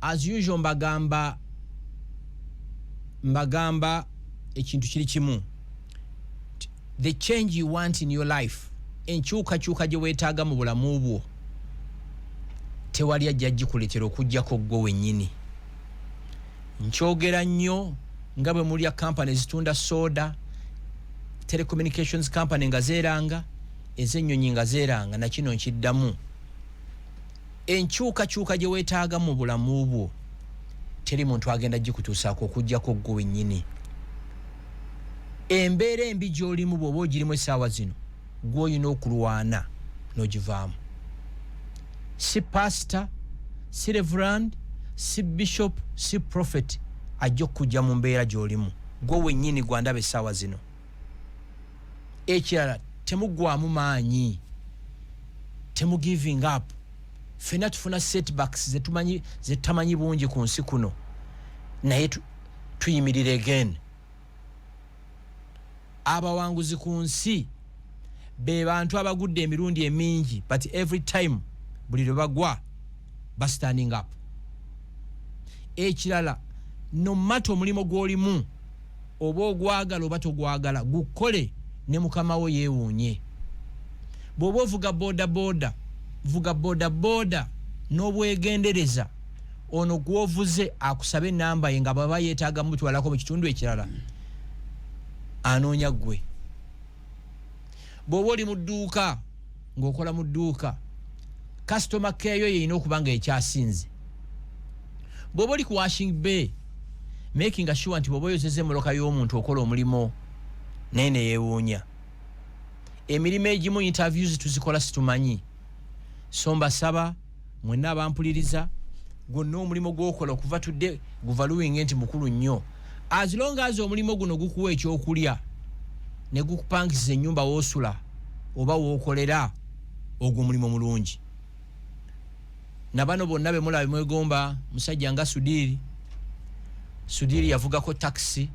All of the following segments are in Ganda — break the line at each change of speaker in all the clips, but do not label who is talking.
As usual, mbagamba ekintu kiri kimu: the change you want in your life, enkyukakyuka gye weetaaga mu bulamu bwo, tewali ajja gikuleetera okugjako ggwe wennyini. Nkyogera nnyo nga bwe mulya kampany ezitunda soda, telecommunications company nga zeeranga, ez'ennyonyi nga zeeranga, nakino nkiddamu: enkyukakyuka gye weetaaga mu bulamu bwo, teri muntu agenda gikutuusaako okugjako ggwe wennyini. Embeera embi gy'olimu, bw'oba ogirimu essaawa zino, gw'olina okulwana n'ogivaamu. Si pastor, si reverend, si bishop, si prophet ajja okujja mu mbeera gy'olimu, gwe wennyini gwandaba essaawa zino. Ekirala, temuggwamu maanyi, temu giving up. Ffenna tufuna setbacks zetumanyi, zetutamanyi bungi ku nsi kuno, naye tuyimirira again. Abawanguzi ku nsi be bantu abagudde emirundi emingi, but every time, buli lwe bagwa, ba standing up. Ekirala, no matter omulimu gw'olimu, oba ogwagala oba togwagala, gukole ne mukama wo yeewuunye. Bw'oba ovuga boda boda, vuga boda boda n'obwegendereza. Ono gwovuze akusabe enamba ye, nga bwaba yeetaaga mutwalako mu kitundu ekirala, anoonya ggwe. Bw'oba oli mu dduuka, ng'okola mu dduuka, customer care yo yeyina okuba nga ekyasinze. Bw'oba oli ku washing bay, making sure nti bw'oba oyozeza emmotoka y'omuntu, okola omulimu naye neyeewuunya. Emirimu egimu interviews tuzikola situmanyi. So mbasaba mwenna abampuliriza, gwonna omulimu gwokola okuva tudde guvaluwinge nti mukulu nnyo, as long as omulimu guno gukuwa ekyokulya ne gukupangisiza ennyumba woosula oba wookolera, ogwo omulimu mulungi. Nabano bonna bemulaba mwegomba, musajja nga Sudhir. Sudhir yavugako taxi,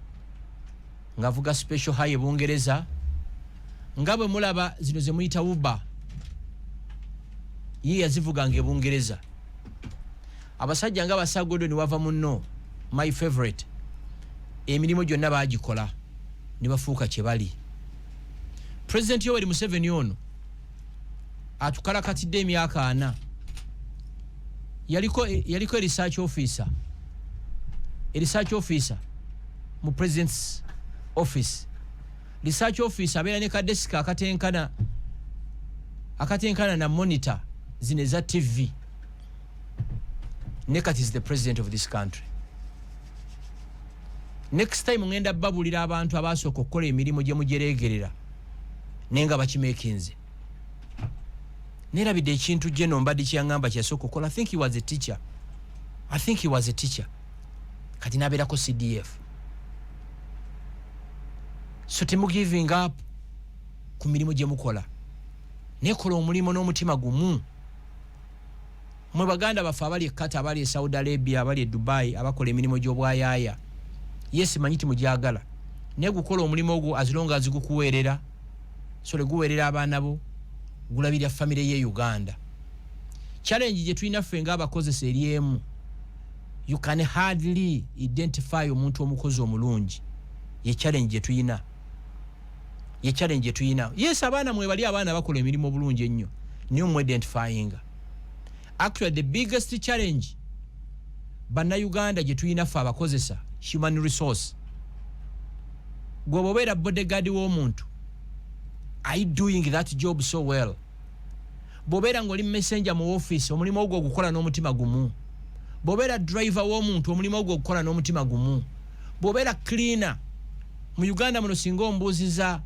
ng'avuga special high Bungereza, nga bwe mulaba zino ze muyita Uber, ye yazivuganga e Bungereza. Abasajja nga basagodo ne wava muno, my favorite, emirimu gyonna bagikola ne bafuuka kye bali. President Yoweri Museveni ono atukalakatidde emyaka 40, yaliko research officer, a research officer mu president's office. Research officer abeera ne kadesika akatenkana na monitor zino eza TV, ne kati is the president of this country. Next time ngenda babulira abantu abasooka okukola emirimu gye mujeregerera naye nga bakimekinze. Nerabidde ekintu gye mbadde kyaŋŋamba kyasooka okukola. I think he was a teacher. I think he was a teacher, kati nabeerako CDF. So temu giving up ku mirimu gye mukola, naye kola omulimu n'omutima gumu. Mwe baganda baffe abali e Qatar, abali e Saudi Arabia, abali e Dubai, abakola emirimu gy'obwayaaya, yes, manyi timugyagala, naye gukola omulimu ogwo as long as gukuweerera, so guweerera abaana bo, gulabirira famire ye Uganda. Challenge gye tulina ffe ng'abakozesa eri emu: you can hardly identify omuntu omukozi omulungi. Ye challenge gye tulina, ye challenge gye tulina. Yes, abaana mwebali, abaana bakola emirimu obulungi ennyo, naye omuidentifyinga. Actually, the biggest challenge Bannayuganda gye tulina ffe abakozesa, human resource, gwe bwobeera bodyguard w'omuntu, are you doing that job so well? Bw'obeera ng'oli messenger mu office, omulimu ogwo ogukola n'omutima gumu? Bw'obeera driver w'omuntu, omulimu ogwo ogukola n'omutima gumu? Bw'obeera cleaner mu Uganda muno, singa ombuuziza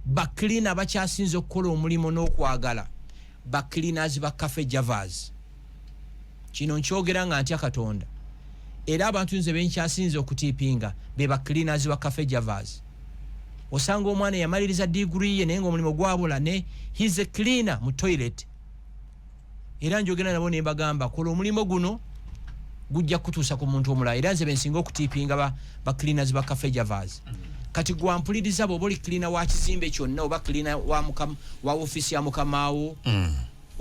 ba cleaner bakyasinze okukola omulimu n'okwagala, ba cleaners ba Cafe Javas. Kino nkyogera nga ntya Katonda, era abantu nze benkyasinze okutiipinga be ba cleaners ba Cafe Javas. Osanga omwana yamaliriza diguri ye, naye nga omulimu gwabula, ne he's a cleaner mu toilet. Era njogera nabo ne mbagamba, kola omulimu guno, gujja kutuusa ku muntu omulala. Era nze bensinga okutiipinga ba cleaners ba Cafe Javas. Kati gwampuliriza, bw'oba oli cleaner wa kizimbe kyonna oba cleaner wa ofiisi ya mukamaawo.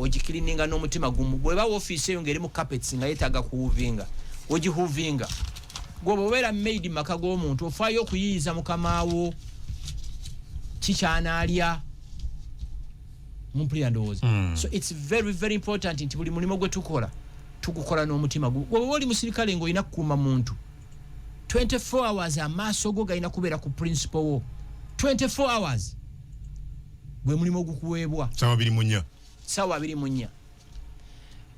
Ogicleaninga n'omutima gumu. Bweba ofiisi eyo ng'erimu carpets nga yeetaaga kuhoovinga, ogihoovinga. Gwoba obeera maid mu maka g'omuntu, ofaayo okuyiyiza mukamaawo kikyanaalya. Mumpulira ndowooza? So it's very, very important nti buli mulimu gwe tukola tugukola n'omutima gumu. Bw'oba oli musirikale ng'olina kukuuma muntu 24 hours, amaaso go galina kubeera ku principal wo 24 hours, gwe mulimu ogukuweebwa.
Sawa 24.
Sawa 24.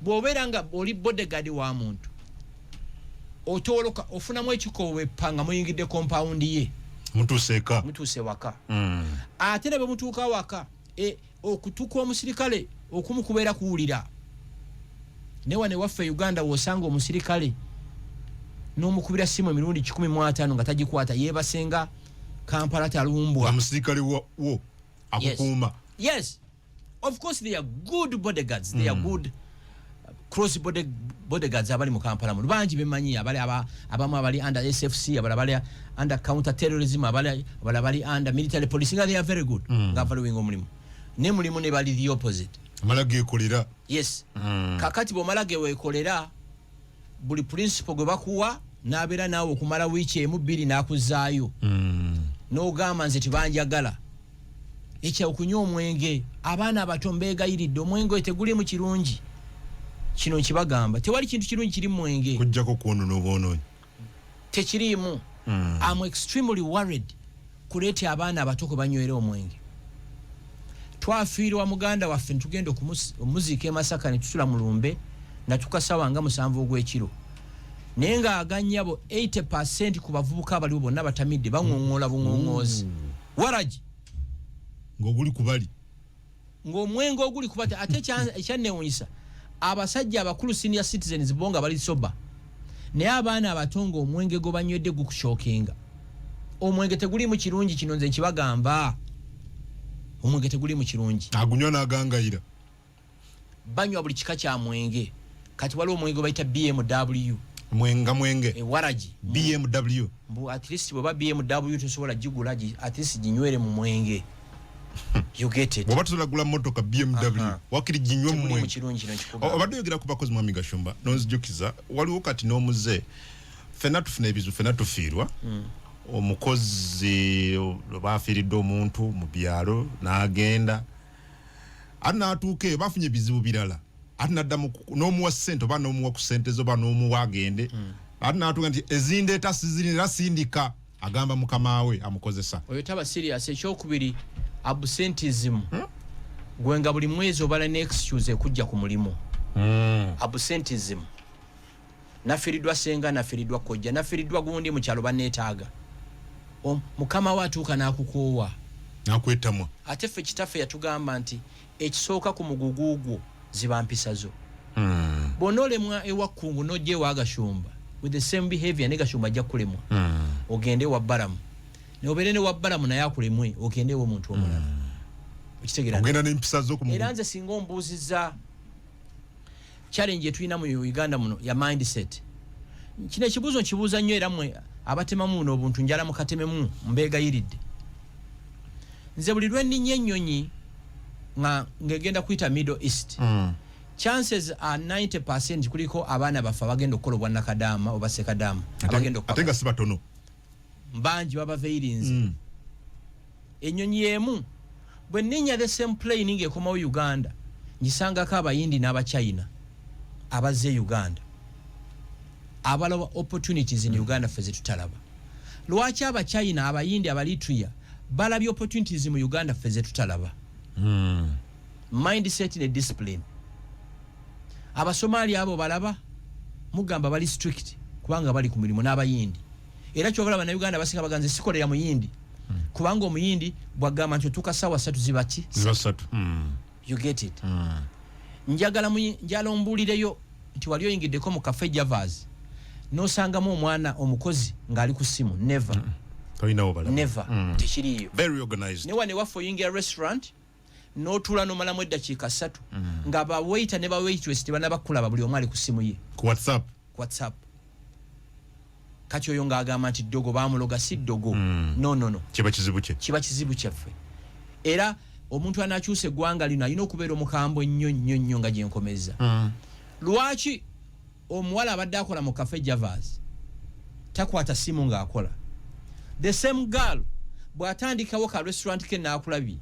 Bw'obeera nga oli bodyguard wa muntu, otooloka ofunamu ekikoowepa nga muyingidde compound ye.
Mutuuse eka.
Mutuuse waka. Ate ne bwe mutuuka waka, okutuka omusirikale okumu kubeera kuwulira. Naye wano ewaffe e Uganda, wosanga omusirikale n'omukubira simu emirundi 150 nga tagikwata, yeebasenga Kampala talumbwa.
Nga musirikale wo akukuuma.
Yes, of course they are good bodyguards, they are good cross bodyguards abali mu Kampala muno bangi bemanyi, abali abamu abali under SFC, abalala bali under counter terrorism, abalala bali under military police, nga they are very good, nga valuing omulimu ne mulimu ne bali the opposite.
Amala geekolera.
Yes. Kakati bwomala geweekolera, buli principal gwe bakuwa n'abeera naawe okumala wiiki emu, bbiri, n'akuzaayo, n'ogamba nze tebanjagala. Ekya okunywa omwenge, abaana abato mbeegayiridde, omwenge oyo tegulimu kirungi. Kino nkibagamba, tewali kintu kirungi kiri mu mwenge.
Kujjako kwonona obwonoonyi.
Tekiriimu. Am extremely worried kuleeta abaana abato kwe banywera omwenge. Twafiirwa muganda waffe, netugenda okumuziika e Masaka, ne tusula mu lumbe. Natuka sawa nga 7 ogw'ekiro, naye ng'aganyabo 80% ku bavubuka abaliwo bonna batamidde, baŋoŋoola buŋoŋoozi waragi.
Ng'oguli ku bali.
Ng'omwenge oguli kubata. Ate ekyannewunyisa, abasajja abakulu, senior citizens, bo nga bali sober, naye abaana abato ng'omwenge gwe banywedde gukushockinga. Omwenge tegulimu kirungi. Kino nze nkibagamba, omwenge tegulimu kirungi.
Agunywa n'agangayira.
Banywa buli kika kya mwenge. Kati waliwo omwenge gwe bayita BMW.
Mwenga mwenge.
Ewaragi.
BMW.
Mbu at least bweba BMW tosobola gigula, at least ginywere mu mwenge. You get it?
Bw'oba tosobola gula motoka BMW, wakiri ginywe mu
Tegulimu
mwenge.
kirungi, kino nkikugamba.
Obadde oyogera ku bakozi, mwami Gashumba, nonzijukiza waliwo kati n'omuze. Ffenna tufuna ebizibu, ffenna tufiirwa. Omukozi oba afiiridde omuntu mu byalo, n'agenda, ate n'atuuka eyo bafunye ebizibu birala, ate naddamu n'omuwa ssente oba n'omuwa ku ssente zo oba n'omuwa agende, ate n'atuuka nti ezindeeta sizirina, era sindika, agamba mukama we amukozesa.
Oyo taba serious. Ekyokubiri, absentism. Gwe nga buli mwezi obala ne excuse ekujja ku mulimu. Absentism, nafiiriddwa senga, nafiiriddwa kojja, nafiiriddwa gundi mu kyalo, banneetaaga. Mukama we atuuka n'akukoowa.
Nakwetamwa.
Ate ffe kitaffe yatugamba nti ekisooka ku mugugu gwo ziba mpisa zo. Bw'ona olemwa ewa Kkungu, n'ojja ewa Gashumba with the same behavior, ne Gashumba ajja kukulemwa. Ogende ewa Balamu, nobeere ne wa Balamu naye akulemwe, ogende ew'omuntu omulala. Okitegeera?
Ogenda n'empisa zo ku
Era
mugugu.
nze singa ombuuziza challenge etulina mu Uganda muno ya mindset, kino ekibuuzo nkibuuza nnyo, era mmwe abatemamu buno obuntu njala mukatememu, mbeegayiridde. Nze buli lwenninnya ennyonyi nga ng'egenda kuyita Middle East, chances are 90% kuliko abaana baffe abagenda okukola obwannakadaama oba sekadaama, abagenda
Ate nga si batono.
Bangi baba veirinze. Ennyonyi y'emu bwe nninnya, the same plane ng'ekomawo Uganda, ngisangako Abayindi n'Abachina abazze e Uganda, abalaba opportunities in Uganda ffe zetutalaba. Lwaki Abachina, Abayindi, Abalitria balabye opportunities mu Uganda ffe zetutalaba? Mindset ne discipline. Abasomaali abo balaba mugamba bali strict kubanga bali ku mirimu n'Abayindi. Era kyobalaba Bannayuganda basinga baganze sikolera muyindi, kubanga omuyindi bwagamba nti otuuka saawa 3, ziba ki?
Ziba 3.
You get it? Njagala njala ombuulireyo nti wali oyingiddeko mu Cafe Javas n'osangamu omwana omukozi ng'ali ku ssimu? Never.
Tolinawo balaba.
Never. Tekiriiyo.
Very organized.
Ne wano ewaffe oyingira restaurant n'otuula n'omalamu eddakiika 3 nga ba waiter ne ba waitress tebannabakulaba, buli omu ali ku ssimu ye.
Ku WhatsApp.
Ku WhatsApp. Kati oyo ng'agamba nti ddogo bamuloga, si ddogo. No, no, no.
Kiba kizibu kye.
Kiba kizibu kyaffe. Era Omuntu anakyusa eggwanga lino alina okubeera omukambwe ennyo nnyo nnyo nga gyenkomeza. Lwaki omuwala abadde akola mu Cafe Javas takwata simu ng'akola? The same girl bw'atandikawo ka restaurant ke naakulabye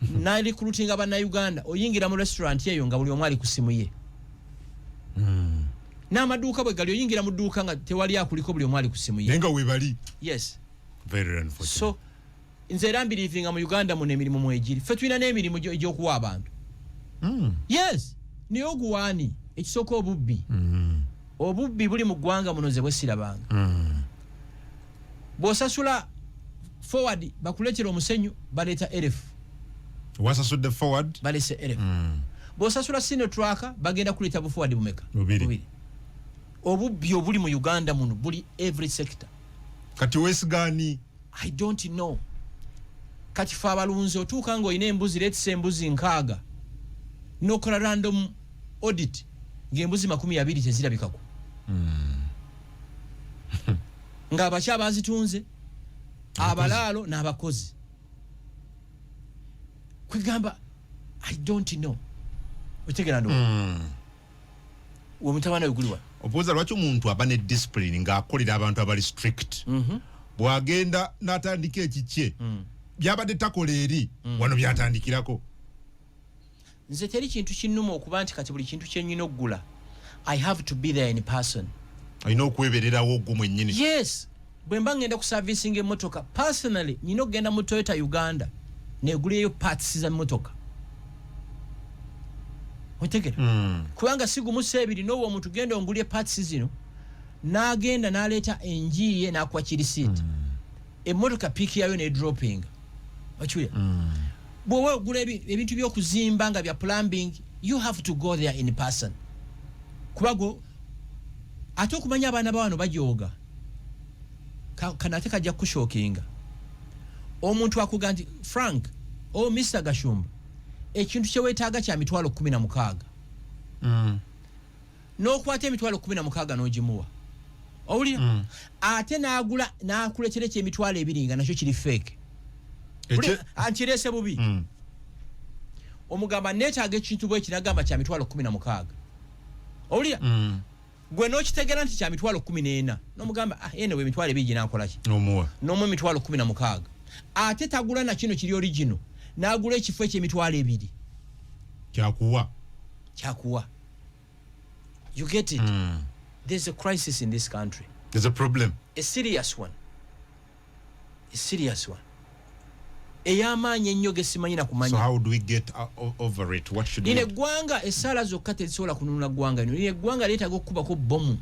narecruitinga Bannayuganda, oyingira mu restaurant eyo nga buli omu ali ku simu ye. N'amaduuka bwe gali, oyingira mu dduuka nga tewali akuliko, buli omu ali ku simu ye.
Naye nga webali.
Yes.
Very unfortunate.
So nze era mbelievinga mu Uganda muno emirimu mwegiri. Ffe tulina n'emirimu egy'okuwa abantu. Yes, naye oguwaani ekisooka obubbi. Obubbi buli mu ggwanga muno nze bwesirabanga. Bw'osasula forward bakuleetera omusenyu, baleeta elf.
Wasasudde forward.
Balese elf. Bw'osasula Sinotruk bagenda kuleeta buforward bumeka?
Bubiri.
Obubbi obuli mu Uganda muno buli every sector.
Kati weesigaani?
I don't know. Kati fe abalunzi otuuka ng'olina embuzi, leetisa embuzi 60, nokola random audit ng'embuzi 20 tezirabikako, ng'abaki abazitunze, abalaalo n'abakozi. Kwegamba I don't know. Otegera ndo omutabana we guliwa.
Obuuza lwaki omuntu aba ne discipline ng'akolera abantu abali strict, bw'agenda n'atandika ekikye, byabadde takola eri wano byatandikirako.
Nze teri kintu kinnuma okuba nti kati buli kintu kyenyina okugula I have to be there in person.
Olina okwebererawo ogwo mwennyini.
Yes, bwe mba ngenda kuservicinga emmotoka personally, nyina okugenda mu Toyota Uganda neguleyo parts za mmotoka, otegera? Kubanga si gumu si ebiri, nowa omuntu genda ongulye parts zino, n'agenda n'aleeta enjiiye n'akuwa kirisiiti, emmotoka piiki yayo nedroppinga, okiwulira? Bw'oba ogula ebintu by'okuzimba nga bya plumbing, you have to go there in person, kuba go ate okumanya abaana bawano bajooga. Kano ate kajja kukushockinga. Omuntu akuga nti Frank o Mr Gashumba, ekintu kyeweetaaga kya 160,000, n'okwata 160,000 n'ogimuwa, owulira? Ate n'agula n'akuletera eky'emitwalo 20 nga nakyo kiri fake. Nkireese bubi. Omugamba neetaaga ekintu bweki, nagamba kya 160,000, owulira? Gwe n'okitegeera nti kya 140,000, n'omugamba, ah, ene 20,000 ginakolaki?
N'omuwa.
N'omu 160,000, ate tagula na kino kiri original, n'agula ekifo eky'emitwalo 20.
Kyakuwa.
Kyakuwa. You get it? There's a crisis in this country.
There's a problem.
A serious one, a serious one, ey'amaanyi ennyo gesimanyi na kumanya.
So how do we get over it? What should
Lino
we
eggwanga essaala zokka tezisobola kununula ggwanga lino. Lino eggwanga lyetaaga okukubako bomu,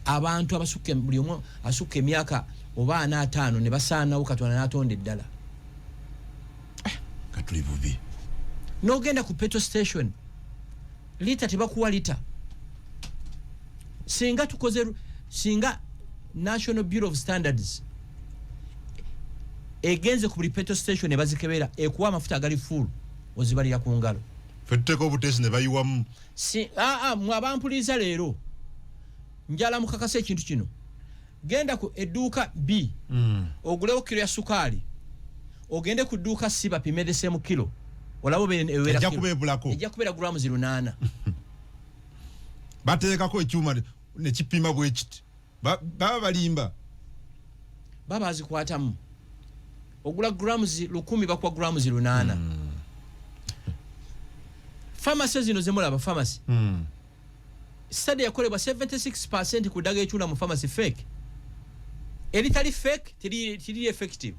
abantu abasukka, buli omu asukka emyaka oba ana ataano ne basaanawo, Katonda n'atonda eddala.
Nga tuli bubi.
N'ogenda ku petrol station, lita tebakuwa lita. Singa tukoze, singa National Bureau of Standards egenze ku buli petrol station ebazikebera, ekuwa amafuta agali full, ozibalira ku ngalo.
Fe tuteeka obuteesi ne bayiwamu.
Si, aa, mwe abampuliza leero, njala mukakasa ekintu kino. Genda ku edduuka B ogulewo kiro ya sukaali, ogende ku dduuka C bapime the same kilo, olaba oba ewera
Ejja
kilo.
Kuba ebulako.
Ejja kubeera grams 8.
Bateekako ekyuma nekipima bwe kiti. Baba balimba.
Baba bazikwatamu. Ogula grams 1000, bakuwa grams 8. Pharmacy zino zemulaba, pharmacy study yakolebwa, 76% ku ddagala ekyula mu pharmacy fake. Eritali fake teri effective.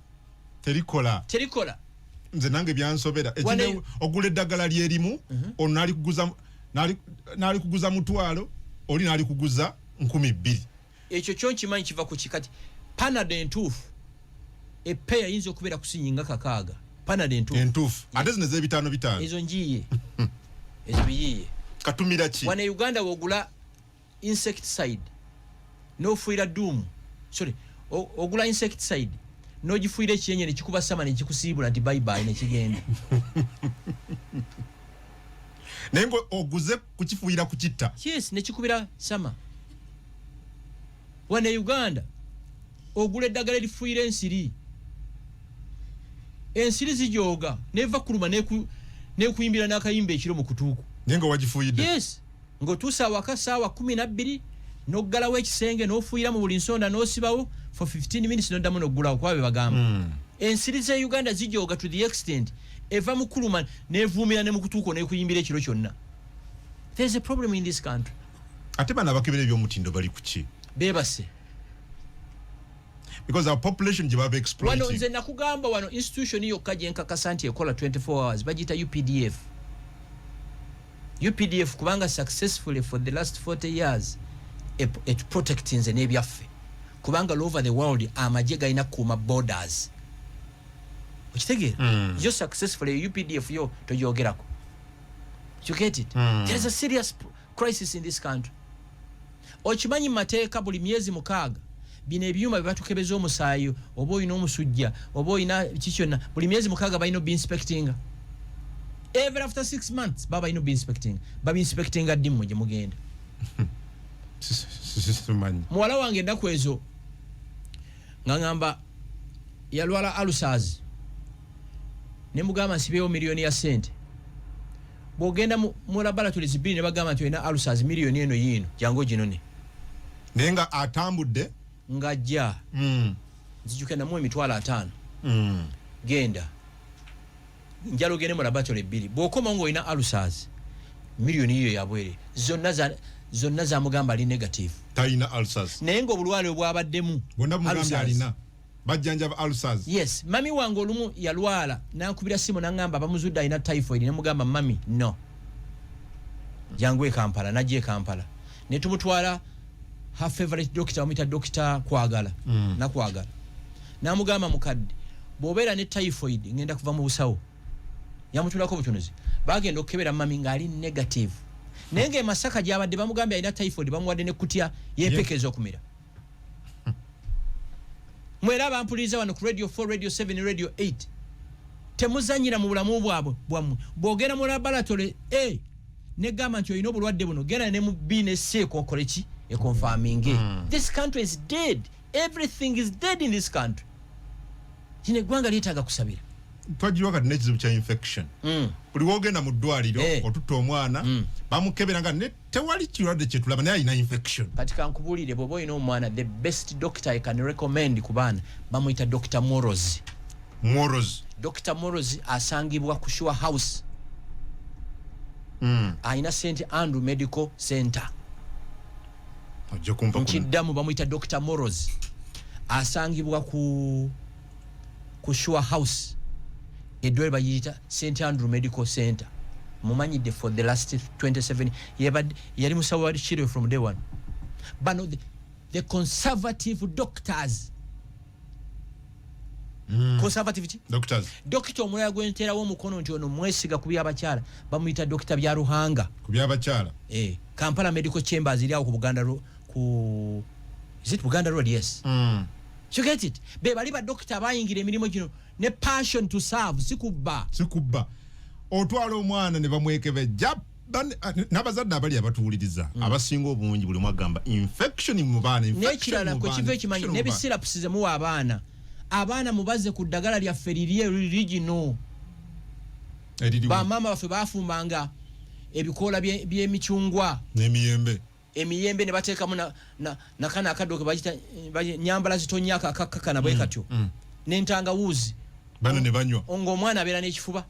Terikola.
Terikola.
Nze nange byansobera. Ogula eddagala lyerimu, ono nalikuguza 500, oli nalikuguza 2000.
Ekyo kyo nkimanyi kiva ku kikati. Panado entuufu epeya eyinza okubeera kusinyinga 600, Panado entuufu.
Entuufu, ate zino ez'ebitaano bitaano?
Ezo njiiye, ezo biyiiye.
Katumira ki?
Wano e Uganda wogula insecticide nofuira Doom, sorry, ogula insecticide nogifuira ekiyenye nekikuba sama nekikusiibula nti bye bye nekigenda.
Naye nga oguze kukifuuyira kukitta.
Yes, nekikubira sama. Wano e Uganda ogula eddagala erifuira ensiri. Ensiri zijooga, neva kuluma nekuyimbira n'akayimba ekiro mu kutuuku.
Naye nga wagifuuyidde.
Yes, ng'otuusa awaka saawa 12, n'oggalawo ekisenge, n'ofuuyira mu buli nsonda, n'osibawo for 15 minutes, n'oddamu n'oggulawo, kuba be bagamba. Ensiri ze Uganda zijooga to the extent eva mu kuluma nevuumira ne mu kutuuko nekuyimbira ekiro kyonna. There is a problem in this country.
Ate bano abakebera ebyomutindo bali ku ki?
Beebase.
Because our population gye baba
Wano
exploiting.
Nze nakugamba, wano institution yokka gye nkakasa nti ekola 24 hours bagiyita UPDF. UPDF, kubanga successfully for the last 40 years it protectinze n'ebyaffe, kubanga all over the world amagye galina kukuuma borders, okitegeera? Yo successfully UPDF yo togyogerako. You get it? There is a serious crisis in this country. Okimanyi mu mateeka buli myezi 6 bino ebyuma bye batukebeza omusaayi, oba olina omusujja oba olina ki kyonna, buli myezi 6 balina obiinspectinga. Every after 6 months baba balina obiinspectinga. Babiinspectinga ddi mmwe gye mugenda?
Simanyi.
Muwala wange ennaku ezo nga ŋŋamba yalwala ulcers, ne mugamba nsibeewo miliyoni ya sente. Bw'ogenda mu laboratories bbiri ne bagamba nti olina ulcers, miliyoni eno yiino, jangu oginone.
Naye nga atambudde.
Ng'ajja. Nzijuke namuwa 50,000. Genda, njala ogende mu laboratory bbiri, bw'okomawo ng'olina ulcers, miliyoni yiyo yabwere. Zonna zamugamba ali negative.
Talina ulcers.
Naye ng'obulwale obwabaddemu
bwonna bumugambye
ulcers.
Alina bajjanjaba ulcers.
Yes, mami wange olumu yalwala nankubira simu naŋŋamba bamuzudde alina typhoid. Nemugamba, "Mami, no, jangu e Kampala." Najja e Kampala netumutwala her favorite doctor, bamuyita Doctor Kwagala. Nakwagala namugamba, "Mukadde, bw'obeera ne typhoid ngenda kuva mu busawo." Yamutulako butunuzi, bagenda okukebera mami ng'ali negative, naye nga e Masaka gyabadde bamugambye alina typhoid, bamuwadde nekutya yempeka ez'okumira. Mwera abampuliriza wano ku Radio 4, Radio 7, Radio 8, temuzanyira mu bulamu bwabwe bwammwe. Bw'ogenda mu laboratory A negamba nti olina obulwadde buno, genda ne mu B ne C ekokole ki, econfirminge. This country is dead. Everything is dead in this country. Kino eggwanga lyetaaga kusabira.
Twagirwa kati n'ekizibu kya infection. Buli wogenda mu ddwaliro, otutta omwana, bamukebera nga ne tewali kirwadde kyetulaba, naye alina infection.
Kati kankubuulire, bw'oba olina omwana, the best doctor I can recommend ku baana bamuyita Dr Moros.
Moros.
Dr Moros asangibwa ku Sure House. Alina St Andrew Medical Center.
Ojja kumpa
Nkiddamu, bamuyita Dr Moros, asangibwa ku Sure House, eddwaliro bagiyita St Andrew Medical Center. Mumanyidde for the last 27 yali musawo wa Chiro from day one. Bano the conservative doctors. Conservative ki?
Doctors.
Dokita omulala gwenterawo omukono nti ono mwesiga ku byabakyala bamuyita Dokita Byaruhanga.
Ku byabakyala.
Eh, Kampala Medical Chambers eri awo ku Buganda ku, is it Buganda Road? Yes. You get it? Be bali badokita bayingira emirimu gino ne passion to serve, si kubba.
Sikubba. Otwala omwana ne bamwekebejja. N'abazadde abali abatuwuliriza, abasinga obungi buli omu agamba infection mu baana, infection
N'ekirala
mu
kwe
baana,
kiva ekimanyi
infection mu baana.
N'ebisyrups zemuwa abaana, abaana mubaze ku ddagala lyaffe liri eriri gino.
Eririwo.
Bamaama baffe bafumbanga ebikoola by'emicungwa
n'emiyembe.
Emiyembe ne bateekamu nakano akaddo ke bagita nyambala zitonyako akakkakana bwe katyo n'entangawuuzi.
Bano ne banywa.
Ng'omwana abeera n'ekifuba.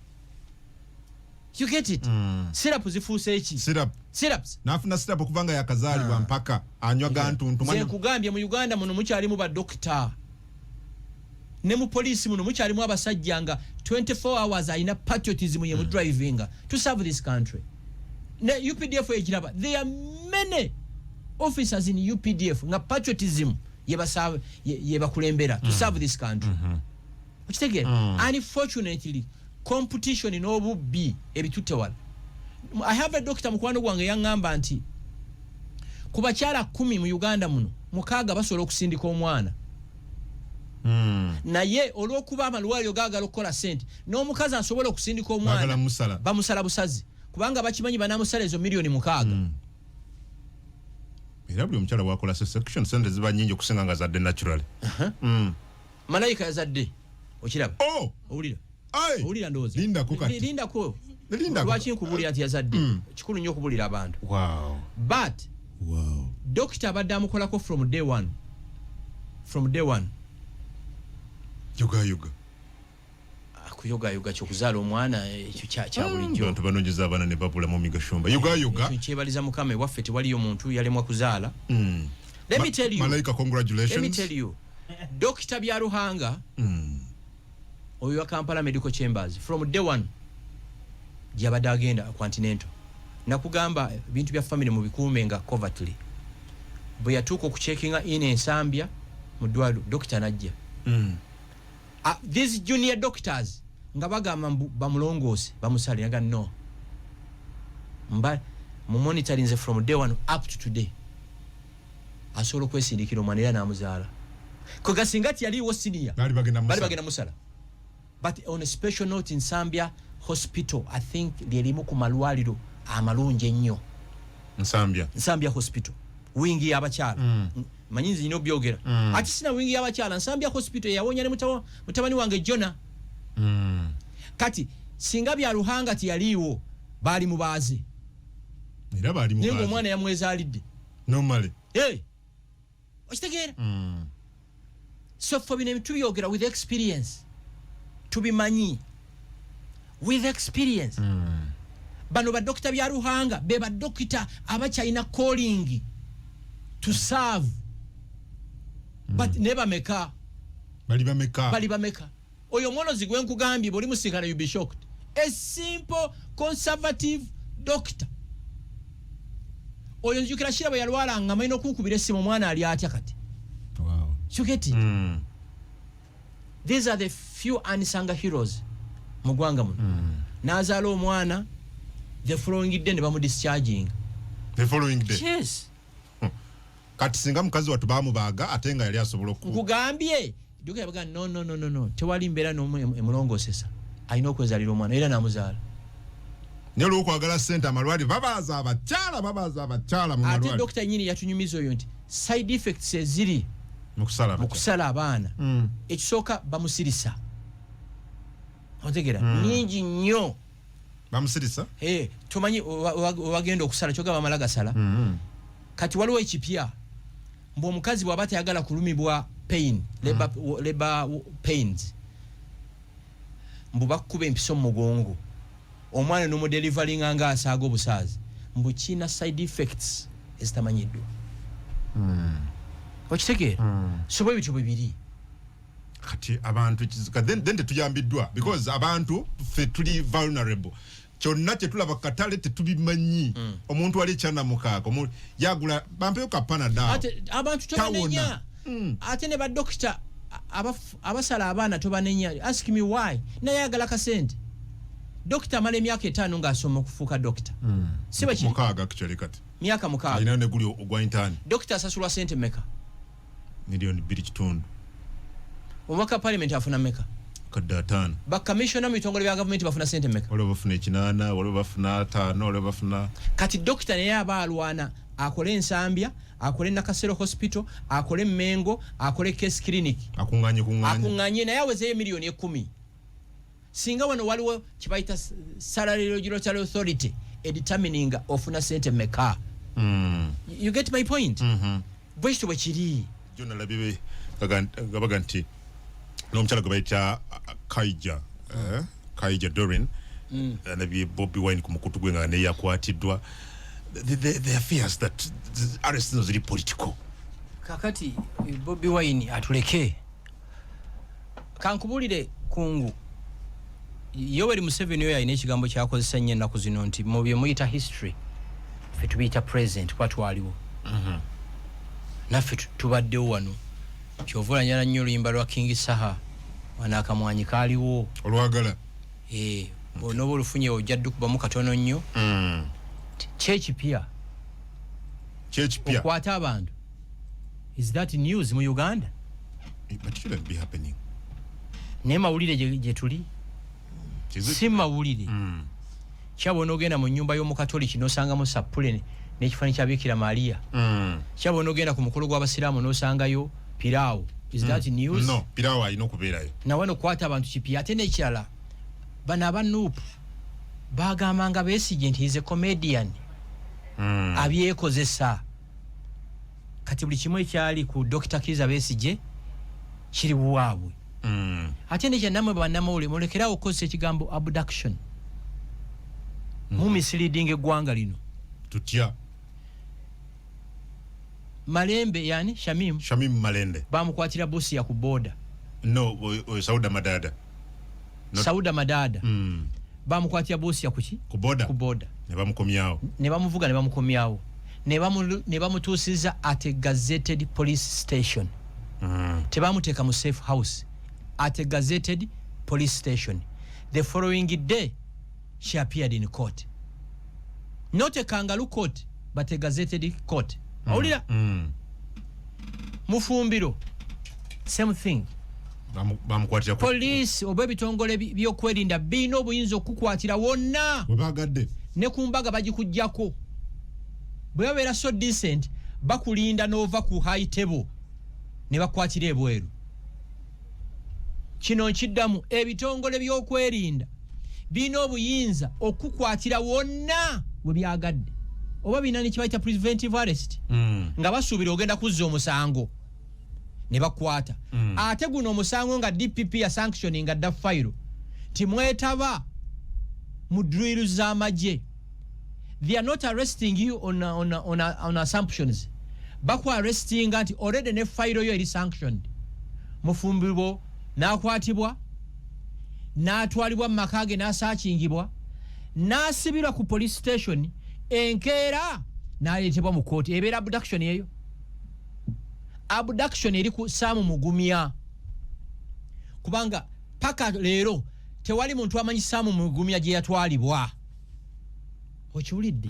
You get it? Syrup zifuuse eki?
Syrup.
Syrups.
N'afuna syrup okuva nga yakazaalibwa mpaka anywa gantuntu.
Nze nkugambye, mu Uganda muno mukyalimu badokita ne mu poliisi muno mukyalimu abasajja nga 24 hours alina patriotism ye mu drivinga to serve this country. Ne UPDF ekiraba, there are many officers in UPDF nga patriotism yebakulembera to serve this country, okitegeera? Unfortunately, competition n'obubbi ebitutte wala. I have a doctor mukwano gwange yaŋŋamba nti ku bakyala 10 mu Uganda muno, 6 basobola okusindika omwana, naye olw'okuba amalwaliro gaagala okukola sente, n'omukazi asobola okusindika
Baagala
omwana
musala.
bamusala busazi, kubanga bakimanyi banamusala ezo miliyoni 6.
Era buli omukyala bwakola section, sente ziba nyingi okusinga nga zadde naturally.
Malayika yazadde, okiraba?
Oh!
Owulira?
Ai!
Owulira ndowooza?
Lindako kati.
Lindako.
Lindako.
Lwaki nkubuulira nti yazadde? Kikulu nnyo okubuulira abantu. But dokita abadde amukolako from day one, from day one.
Yogayoga.
Kuyogayoga kyokuzaala omwana, ekyo kya bulijjo.
Abantu banonyeza abaana ne babula mu migashumba. Yogayoga.
Ekyo nkyebaliza Mukama, ewaffe tewaliyo muntu yalemwa kuzaala. Let me tell you.
Malaika, congratulations.
Let me tell you, Dr Byaruhanga, oyo wa Kampala Medical Chambers, from day one gyabadde agenda Continental, nakugamba ebintu bya family mubikuume nga covertly. Bwe yatuuka okucheckinga in Ensambya mu ddwaliro, dokita najja. These junior doctors nga bagamba mbu bamulongoose, bamusale, naga no, mba mumonitorinze from day one up to today, asobola okwesindikira omwana, era n'amuzaala. Kwega singa tiyaliiwo senior,
Bali bagenda
bali
musala.
bagenda musala. But on a special note, Nsambya Hospital, I think lyerimu ku malwaliro amalungi ennyo.
Nsambya.
Nsambya Hospital, wingi y'abakyala. Manyi nze nina obyogera. Ate sina wingi y'abakyala, Nsambya Hospital yawonya ne mutabani wange Jona. Kati singa Byaruhanga tiyaliiwo, baali mubaaze.
Era bali
Naye nga
mubaaze.
omwana yamwezaalidde.
Normally.
Hey, okitegeera? So ffe bino tubyogera with experience, tubimanyi with experience. Bano badokita Byaruhanga be badokita abakyalina calling to serve. But ne bameka?
Bali bameka?
Bali bameka? Oyo omwonozi gwe nkugambye, bwoli musinkana, you be shocked. A simple conservative doctor oyo, nzijukira Shira bwe yalwala nga malina okunkubira essimu, omwana ali atya kati? You get it? These are the few unsung heroes mu ggwanga muno. N'azaala omwana, the following day ne bamudischarging.
The following day?
Yes.
Kati singa mukazi wattu bamubaaga, ate nga yali asobola oku
Nkugambye, dokita yabaga no, no, no, no, no, tewali mbeera n'omu emulongoosesa, alina okwezaalira omwana, era n'amuzaala.
Naye olwokwagala ssente, amalwaliro babaaza abakyala, babaaza abakyala mu
Ate
malwaliro.
dokita nyini yatunyumiza oyo nti side effects eziri
mu kusala
mu
abakyala.
kusala abaana, ekisooka bamusirisa, otegera, nyingi nnyo.
Bamusirisa.
Eh, tomanyi wagenda okusala, kyoga bamala gasala. Kati waliwo ekipya mbu omukazi bw'aba tayagala kulumibwa pain, labor pains, mbu bakkuba empiso mu mugongo, omwana nomudeliveringa nga asaaga obusaazi, mbu kiina side effects ezitamanyiddwa. Okitegeera? So bwe bityo bwe biri.
Kati abantu ekizuka then tetuyambiddwa because abantu ffe tuli vulnerable. Kyonna kyetulaba ku katale tetubimanyi. Omuntu ali ekyanamukaaka yagula bampeyo ka Panadol.
Ate abantu tobanenya.
Tawona.
Ate ne badokita abasala abaana tobanenya. Ask me why. Naye ayagala kasente. Dokita amala emyaka 5 ng'asoma okufuuka dokita, si bwe kiri?
6 actually kati.
Myaka 6.
Alina ne guli ogwa intern.
Dokita asasulwa sente meka?
2.5 miliyoni.
Omubaka parliament afuna meka?
500.
Bakamishona mu bitongole bya gavumenti bafuna sente meka?
Waliwo bafuna 8, waliwo bafuna 5, waliwo bafuna
Kati dokita naye aba alwana akole Ensambya, akole Nakasero Hospital, akole Mengo, akole Case Clinic.
Akuŋŋanye kuŋŋanye.
Akuŋŋanye naye awezeyo 10 miliyoni. Singa wano waliwo kibayita salary regulatory authority edetermining ofuna sente meka. You get my point? Bwekityo bwe kiri.
Jo nalabye nga baga nti n'omukyala gwe bayita Kaija, Kaija Dorin, alabye Bobi Wine ku mukutu gwe nga naye yakwatiddwa. There are fears that the arrest zino ziri political.
Kakati Bobi Wine atuleke, kankubulire kungu. Yoweri Museveni oyo alina ekigambo kyakozesa nnyo ennaku zino nti mu bye muyita history, ffe tubiyita present, kuba twaliwo naffe, tubaddewo wano. Kyova olanyala nnyo oluyimba lwa King Saha, wano akamwanyi kaaliwo.
Olwagala.
Eh, bw'onooba olufunye ojja ddukubamu katono nnyo. Kyekipya.
Kyekipya.
Okwata abantu, is that news mu Uganda?
But it shouldn't be happening.
Naye mawulire gye tuli? Si mawulire. Kyaba onoogenda mu nyumba y'omukatoliki n'osangamu sappule n'ekifaananyi kya Bikira Maria. Kyaba onoogenda ku mukolo gw'abasiraamu n'osangayo piraawo, is that news?
No, piraawo alina okubeerayo.
Nawano kwata abantu kipya. Ate n'ekirala, Bano aba NUP bagambanga Besigye nti is a comedian, abyekozesa. Kati buli kimu ekyali ku Dr Kiza Besigye kiri buwaabwe. Ate nekyanamwe bannamawulire, mulekerawo okukozesa ekigambo abduction, mu misleading eggwanga lino.
Tutya?
Malembe yani Shamim.
Shamim Malende.
Bamukwatira Busia ku border.
No, oyo Sauda Madada.
Sauda Madada bamukwatira Busia kuki?
Ku border.
Ku border.
Ne bamukomyawo.
Ne bamuvuga ne bamukomyawo, ne bamutuusiza at a gazetted police station. Tebamuteeka mu safe house, at a gazetted police station. The following day she appeared in court, not a kangaroo court but a gazetted court. Awulira? Mufumbiro, same thing.
Bamukwatira
Poliisi oba ebitongole byokwerinda birina obuyinza okukwatira wonna
we bagadde.
Ne ku mbaga bagikugjako. Bwe babeera so decent, bakulinda n'ova ku high table ne bakwatira ebweru. Kino nkiddamu, ebitongole by'okwerinda birina obuyinza okukwatira wonna we byagadde, oba birina nekibayita preventive arrest, nga basuubira ogenda kuzza omusango ne bakwata. Ate guno omusango nga DPP ya sanctioning dda fayiro nti mwetaba mu drill z'amagye. They are not arresting you on assumptions. Baku arrestinga nti already ne fayiro yo eri sanctioned. Mufumbirwa n'akwatibwa, n'atwalibwa mu maka ge, n'asaakingibwa, n'asibirwa ku police station. Enkeera n'aleetebwa mu kooti. Ebeera abduction eyo? Abduction eri ku Saamu Mugumya, kubanga paka leero tewali muntu amanyi Saamu Mugumya gye yatwalibwa. Okiwulidde?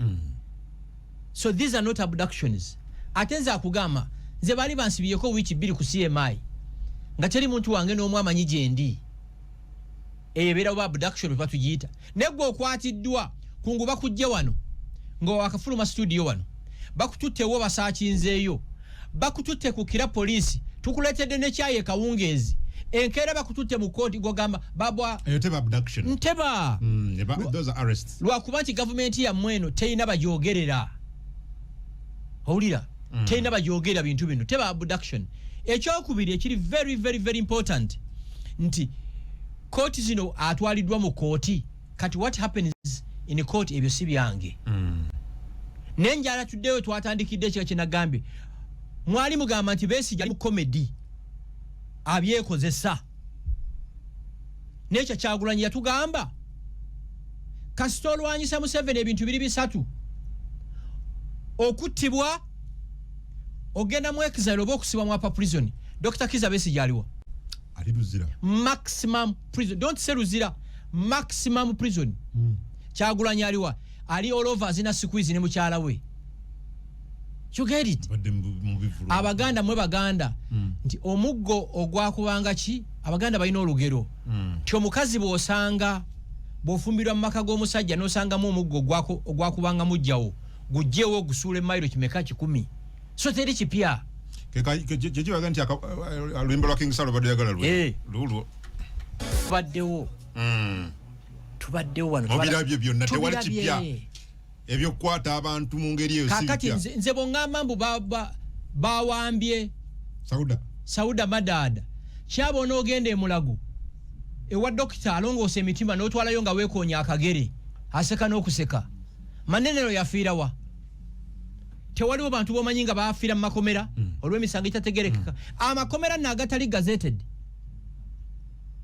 So these are not abductions. Ate nze akugamba, nze baali bansibyeko wiiki 2 ku CMI nga teri muntu wange n'omu amanyi gye ndi. Eyo ebeera oba abduction bwe batugiyita. Naye gwe okwatiddwa kungu, bakujje wano nga wakafuluma studio wano, bakututtewo, basaakinzeeyo, bakututte ku Kira poliisi, tukuleetedde nekyayi ekawungeezi, enkeera bakututte mu kooti, gogamba babwa
Eyo teba abduction.
Nteba.
Those are arrests.
Lwakuba nti gavumenti yammwe eno terina bagyogerera. Owulira? Terina bagyogerera bintu bino, teba abduction. Ekyokubiri ekiri very very very important nti kooti zino, atwaliddwa mu kooti. Kati what happens in court, ebyo si byange. Naye njala tuddeyo twatandikidde ekika kyenagambye. Mwali mugamba nti Besigye ali mu comedy, abyekozesa. Nekyo Kyagulanyi yatugamba, kasita olwanyisa Museveni, ebintu biri bisatu: okuttibwa, ogenda mu exile, oba okusibwa mu upper prison. Dr Kiza Besigye aliwa?
Ali Luzira.
Maximum prison. Don't say Luzira, maximum prison. Kyagulanyi aliwa? Ali all over, azina squeeze ne mukyala we. You get it?
Badde mu bivulu.
Abaganda, mwe baganda, nti omuggo ogwakubanga ki, abaganda balina olugero nti omukazi bw'osanga, bw'ofumbirwa mu maka g'omusajja n'osangamu omuggo ogwakubanga mujjawo, gugjewo ogusuula emayiro kimeka? 100. So teri kipya.
Kyekibaga nti oluyimba lwa King Salo badde yagala lwe lulwo.
Tubaddewo. Tubaddewo wano.
Mubirabye byonna, tewali
Tubirabye.
kipya. Ebyokukwata abantu mu ngeri eyo si
Kakati
bipya.
nze bwoŋŋamba mbu bawambye
Sauda.
Sauda Madaada, kyaba onoogenda emulago ewa dokita alongoosa emitima n'otwalayo nga weekoonya akagere, aseka n'okuseka. Manenero yafiirawa? Tewaliwo bantu bomanyi nga bafiira mu makomera olw'emisango egitategerekeka? Amakomera naagatali gazetted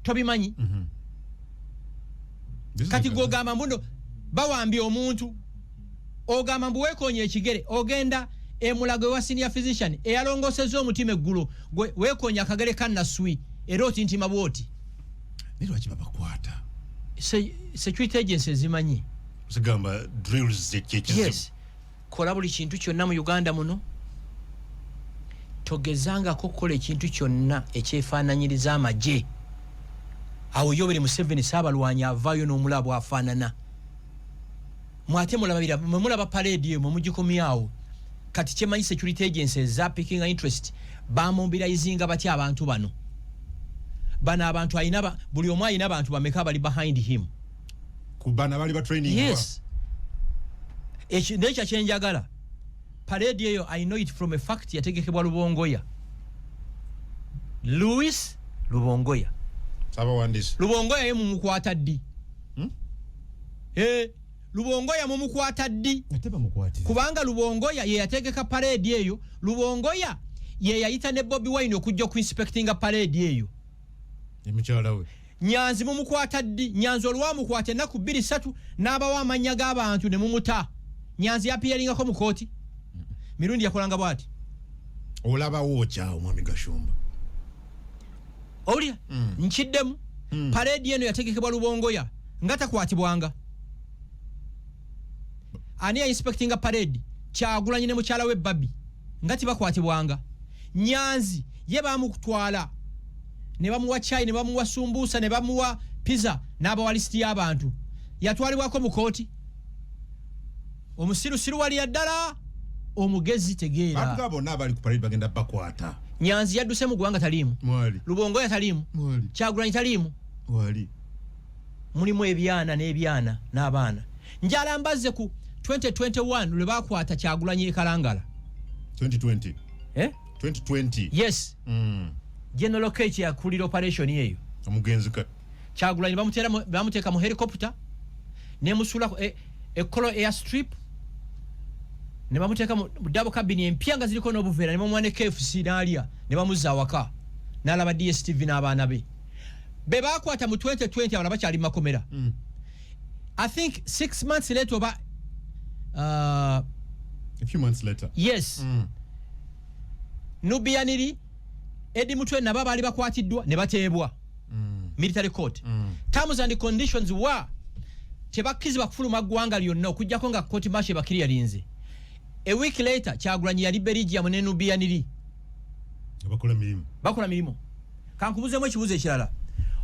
tobimanyi?
This is
Kati
a-
gwogamba mbuno bawambye omuntu, ogamba mbu weekoonya ekigere, ogenda emulago ewa senior physician eyalongosezza omutima eggulo, gwe weekoonya akagere kannaswi era otintima bwoti.
Naye lwaki babakwata?
Security agency ezimanyi.
Zigamba drills kyekizibu.
Yes, kola buli kintu kyonna mu Uganda muno, togezangako kukola ekintu kyonna ekyefaananyiriza amagye. Awo Yoweri Museveni saabalwanyi avaayo n'omulabo afaanana mwate mulabira, mwe mulaba parade eyo, mwe mugikomyawo. Kati kyemanyi, security agency eza picking interest, bamobilizinga batya abantu bano? Bano abantu alina buli omu alina abantu bameka abali behind him?
Ku bana bali ba training.
Yes, nekyo kyenjagala. Parade eyo, I know it from a fact, yategekebwa Lubongoya, Louis Lubongoya.
Sabawandiisi.
Lubongoya ye mumukwata ddi?
Hmm?
Eh, Lubongoya mumukwata ddi?
Ate bamukwatira.
Kubanga Lubongoya ye yategeka parade eyo. Lubongoya ye yayita ne Bobi Wine okujja okuinspectinga parade eyo.
Emukyala we.
Nyanzi mumukwata ddi? Nyanzi olwamukwata ennaku bbiri ssatu n'abawa amannya g'abantu ne mumuta. Nyanzi yapiyaringako mu kooti? Mirundi yakolanga bwati.
Olabawo okyawo, mwami Gashumba?
Owulira? Nkiddemu. Parade eno yategekebwa Lubongoya nga takwatibwanga. Ani yainspectinga parade? Kyagulanyi ne mukyala we Babi nga tibakwatibwanga. Nyanzi ye bamutwala ne bamuwa chai, ne bamuwa sumbusa, ne bamuwa pizza, n'abawa lisiti y'abantu. Yatwalibwako mu kooti? Omusirusiru walira ddala, omugezi tegeera.
Batuga bonna abali ku parade bagenda bakwata.
Nyanzi yadduse mu ggwanga, taliimu.
Mwali.
Lubongoya taliimu.
Mwali.
Kyagulanyi taliimu.
Wali.
Mulimu ebyana n'ebyana n'abaana. Njala mbazze ku 2021 lwe bakwata Kyagulanyi ekalangala.
2020.
Eh?
2020.
Yes. General Kech yakulira operation eyo.
Omugenzi ka
Kyagulanyi bamuteeka mu helicopter nemusula e Kololo airstrip, ne bamuteeka mu double cabin empya nga ziriko n'obuveera, ne bamuwa ne KFC n'alya, ne bamuzza awaka n'alaba DSTV n'abaana be. Be bakwata mu 2020, abalala bakyali mu makomera. I think 6 months later oba
A few months later.
Yes. Nubian Li, Eddie Mutwe nabo baali bakwatiddwa ne bateebwa. Military court. Terms and conditions wa tebakkirizibwa kufuluma ggwanga lyonna okuggyako nga court martial bakiriyalinze. A week later Kyagulanyi yali Belgium ne Nubian Li.
Abakola mirimu.
Bakola mirimu. Kankubuzemu ekibuzo ekirala.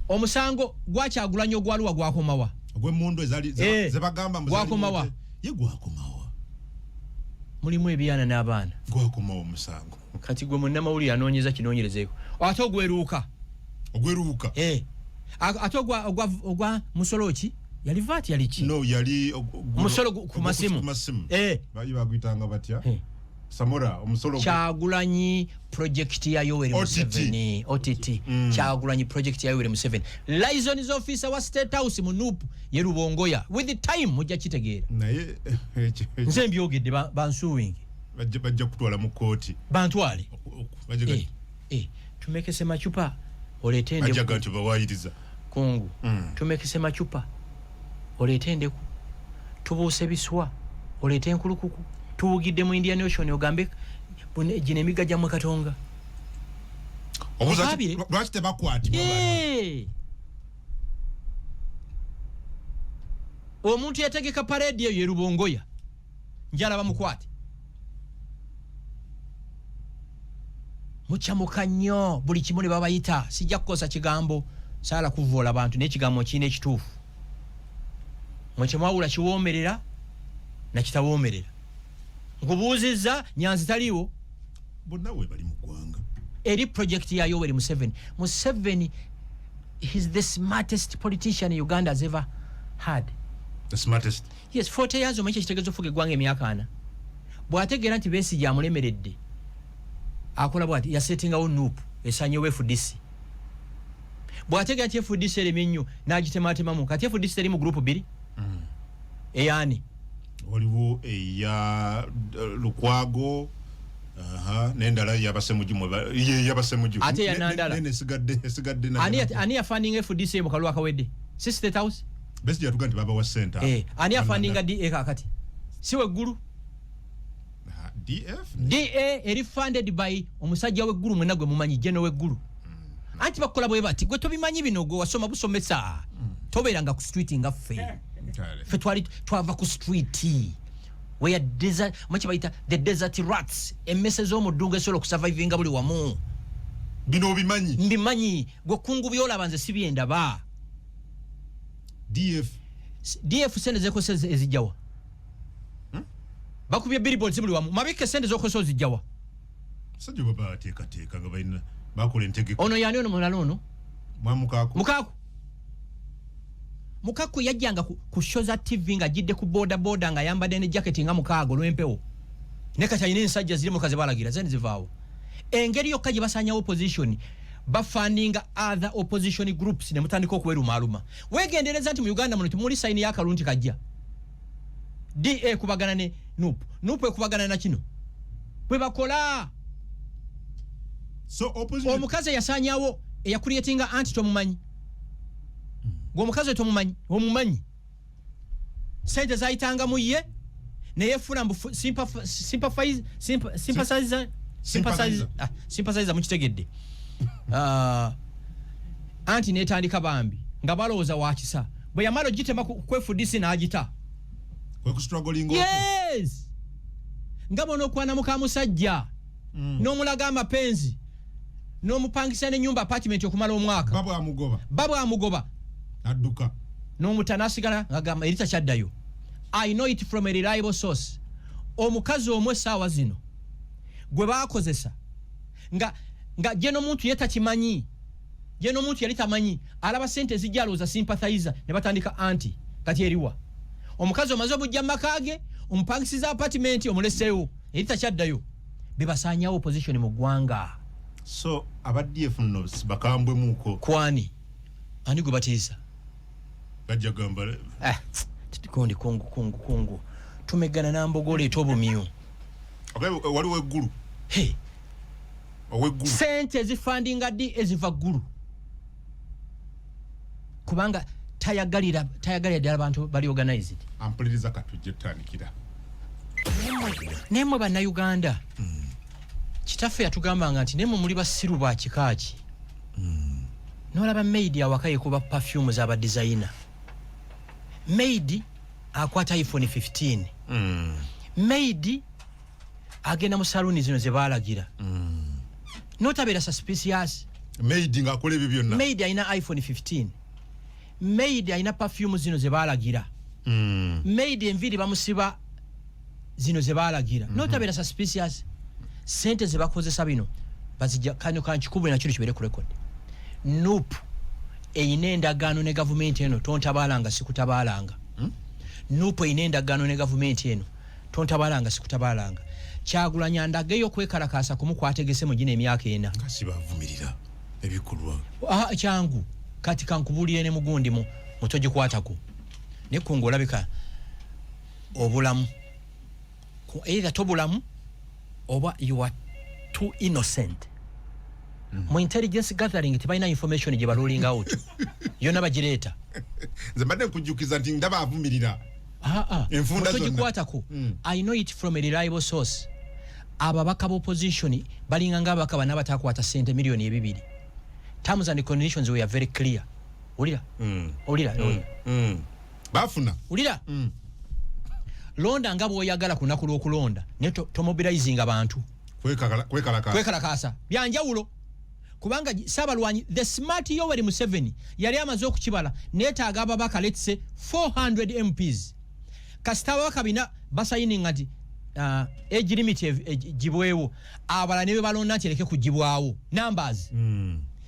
Omusango gwa Kyagulanyi ogwaluwa gwakomawa?
Ogw'emmundu ezaali
Eh,
zebagamba mbu
gwakomawa.
Ye gwakomawa.
Mulimu ebyana n'abaana.
Gwakomawa omusango.
Kati gwe munnamawulire anoonyeza, kinoonyerezeeko. Ate ogweruuka?
Ogweruuka.
Eh. Ate ogwa musolo ki? Yali VAT, yali ki?
No, yali
Omusolo ku masimu.
Ku masimu.
Eh.
Bali baguyitanga batya?
Eh.
Samora omusolo
Kyagulanyi project ya Yoweri
OTT.
Museveni, OTT. Kyagulanyi project ya Yoweri Museveni. Liaisons officer wa State House mu NUP ye Lubongoya. With the time mujja kitegeera.
Naye
Nze mbyogedde, bansuwingi.
Bajja kutwala mu kooti.
Bantwale.
Bajja
Eh, eh, tumekese macupa oleete
bajja
endeku.
nti bawayiriza.
Kungu. Tumekese macupa oleete endeku, tubuuse biswa oleete enkulukuku, tuwugidde mu Indian Ocean ogambe gino emigga gyammwe Katonga.
Obuuza
Okaabire.
Lwaki tebakwatibwa bano?
Yee! Omuntu yategeka parade eyo ye Lubongoya, njala bamukwate. Mukyamuka nnyo buli kimu ne babayita. Sijja kukosa kigambo, saala kuvoola bantu, naye ekigambo kiina ekituufu. Mwe temwawula kiwoomerera nakitawoomerera. Nkubuuzizza, Nyanzi taliiwo?
Bonna we bali mu ggwanga.
Eri project ya Yoweri Museveni. Museveni, he's the smartest politician Uganda has ever had.
The smartest.
Yes, 40 years. Omanyi kyekitegeeza ofuga eggwanga emyaka 40? Bw'ategeera nti Besigye amulemeredde, akola bwati, yasetingawo NUP esanyewo FDC. Bw'ategeera nti FDC eremye nnyo, n'agitematemamu. Kati FDC teri mu group bbiri. Eyaani?
Waliwo eya Lukwago, aha, n'endala yabasemuju ye yabasemuju.
Ate ya Nandala.
Nene esigadde
Ani yafundinga FDC mu kalulu akawedde? Si State House?
Besigye yatuga nti babawa ssente.
Eh, ani yafundinga DA kakati? Si weggulu?
Ah, DF.
DA eri funded by omusajja w'eggulu, mwenna gwe mumanyi, geno w'eggulu. Anti bakola bwe bati. Gwe tobimanyi bino, gwe wasoma busomesa, tobeeranga ku street nga ffe.
Kale.
Ffe twali twava ku street where desert, maki bayita the desert rats, emmese z'omuddungu esobola okusurvivinga buli wamu.
Bino obimanyi?
Mbimanyi. Gwe kungu byolaba nze si byendaba.
DF.
DF sente zekozesa ezijjawa? Bakubye billboards buli wamu. Mabike sente zokozesa ozijjawa?
Sajja baba bateekateeka nga balina bakola entegeka.
Ono yani? Ono mulala ono?
Mwamukaako.
Mukaaku. Mukaku yajjanga ku show za TV nga ajjidde ku boda boda nga ayambadde ne jacket nga mukaaga olw'empewo, ne kati alina ensajja ziri mukazi balagira zeni zivaawo. Engeri yokka gye basanyawo opposition, bafundinga other opposition groups ne mutandika okwerumaaluma. Wegendereza nti mu Uganda muno temuli sign y'akalulu nti kajja DA ekubagana ne NUP, NUP ekubagana na kino bwe bakola.
So opposition
Omukazi eyasanyawo, eyacreatinga anti tomumanyi, gwe omukazi oyo tomumanyi, omumanyi sente zayitanga mu ye neyefuna mbu sympathizer.
Sympathizer.
Sympathizer, mukitegedde. Anti netandika bambi nga balowooza wakisa, bwe yamala ogitema ku FDC n'agita.
Kwe kustruggling.
Yes, nga bona okwana muka musajja n'omulaga amapenzi n'omupangisa n'ennyumba, apartment, okumala omwaka.
Babwamugoba.
Babwamugoba.
Adduka.
N'omuta n'asigala ngagamba eri takyaddayo. I know it from a reliable source. Omukazi omu essaawa zino gwe bakozesa nga gye n'omuntu ye takimanyi, gye n'omuntu yali tamanyi, alaba sente ezijja alowooza sympathizer, ne batandika anti kati eriwa omukazi omaze omujja mu maka ge, omupangisiza apartment, omuleseewo eri takyaddayo. Bebasanyawo opposition mu ggwanga.
So aba DF nno bakambwemuko.
Kwani ani gwe batiisa?
Bajja gamba.
Ah, kundi kungu kungu kungu tumegana nambogo oleeta obumyu.
Okay, waliwo eggulu.
Hey,
Oweggulu.
Sente ezifundinga ddi eziva ggulu, kubanga tayagalira ddala bantu bali organized.
Ampuliriza, katujje tutandikira.
Naye mmwe Bannayuganda, kitaffe yatugambanga nti naye muli basiru ba kikaaki. Nolaba maid awaka yekuba perfume z'aba designer, maid akwata iPhone 15, maid agenda mu saluni zino ze baalagira, notabeera suspicious.
Maid ng'akola ebyo byonna.
Maid alina iPhone 15, maid alina perfume zino ze baalagira, maid enviiri bamusiba zino ze baalagira, notabeera suspicious. Sente ze bakozesa bino bazijja kano kankikubwe nakino kibeere ku record. NUP eyina endagaano ne gavumenti eno, tontabaalanga sikutabaalanga. NUP eyina endagaano ne gavumenti eno, tontabaalanga sikutabaalanga. Kyagulanya ndageyo okwekalakaasa kumu kwategese mu gino emyaka 4.
Nga sibavumirira ebikolwa.
Ah, kyangu, kati kankubuulire ne mugundi mu mutogikwatako naye kungu olabika obulamu either tobulamu oba you are too innocent. Mu intelligence gathering tebalina information gye baruling out, yonna bagireeta.
Nze mbadde nkujjukiza nti ndaba avumirira.
Ah, ah.
Enfunda zonna.
Mutogikwatako. I know it from a reliable source. Ababaka b'opposition balinga ngaababaka bana batakwata sente miliyoni 2. Terms and conditions were very clear. Wulira, wulira, wulira.
Bafuna.
Wulira, londa nga bw'oyagala ku lunaku lw'okulonda, naye tomobilizinga bantu.
Kwekalakaasa.
Kwekalakaasa byanjawulo, kubanga saabalwanyi the smart Yoweri Museveni yali amaze okukibala, neetaaga ababaka, let's say 400 MPs. Kasita ababaka bina basayininga nti age limit gibwewo, abalala ne bebalonda nti ereke kugibwawo, numbers.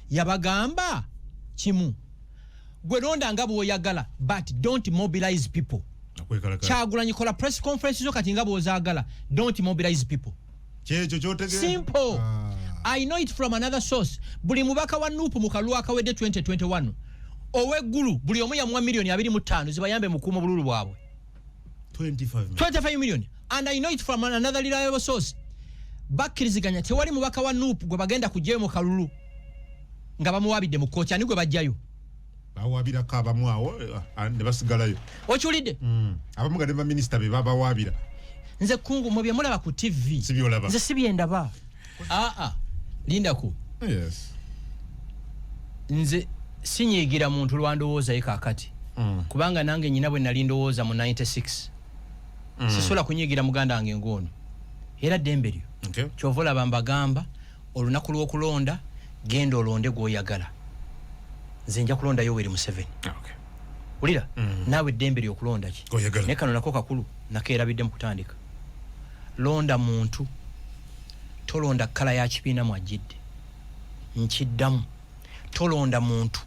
Yabagamba kimu, gwe londa nga bw'oyagala, but don't mobilize people.
Kwekalakaasa.
Kyagulanyi, kola press conference zo kati nga bw'ozaagala, don't mobilize people.
Kyekyo kyotegeera.
Simple.
Ah.
I know it from another source. Buli mubaka wa NUP mu kalulu akawedde 2021 ow'eggulu, buli omu yamuwa miliyoni 25 zibayambe mu kuuma obululu bwabwe.
25 million.
25 million, and I know it from another reliable source. Bakkiriziganya tewali mubaka wa NUP gwe bagenda kugyayo mu kalulu nga bamuwabidde mu kkooti. Ani gwe bajjayo?
Bawabirako abamu awo ne basigalayo.
Okiwulidde?
Abamu nga ne baminisita be babawabira.
Nze kungu mwe byemulaba ku TV
Si byolaba.
Nze si byendaba. Aa, lindako.
Yes.
Nze sinyiigira muntu lwandowooza ye kaakati, kubanga nange nyina bwe nali ndowooza mu 96. Sisobola kunyiigira muganda wange ng'ono, era ddembe lyo. Kyova olaba mbagamba, olunaku lw'okulonda genda olonde gw'oyagala. Nze nja kulonda Yoweri Museveni. Wulira, naawe eddembe lyokulonda ki
Oyagala.
naye kano nako kakulu nakeerabidde mu kutandika. Londa muntu, tolonda colour ya kibiina mwajjidde. Nkiddamu, tolonda muntu,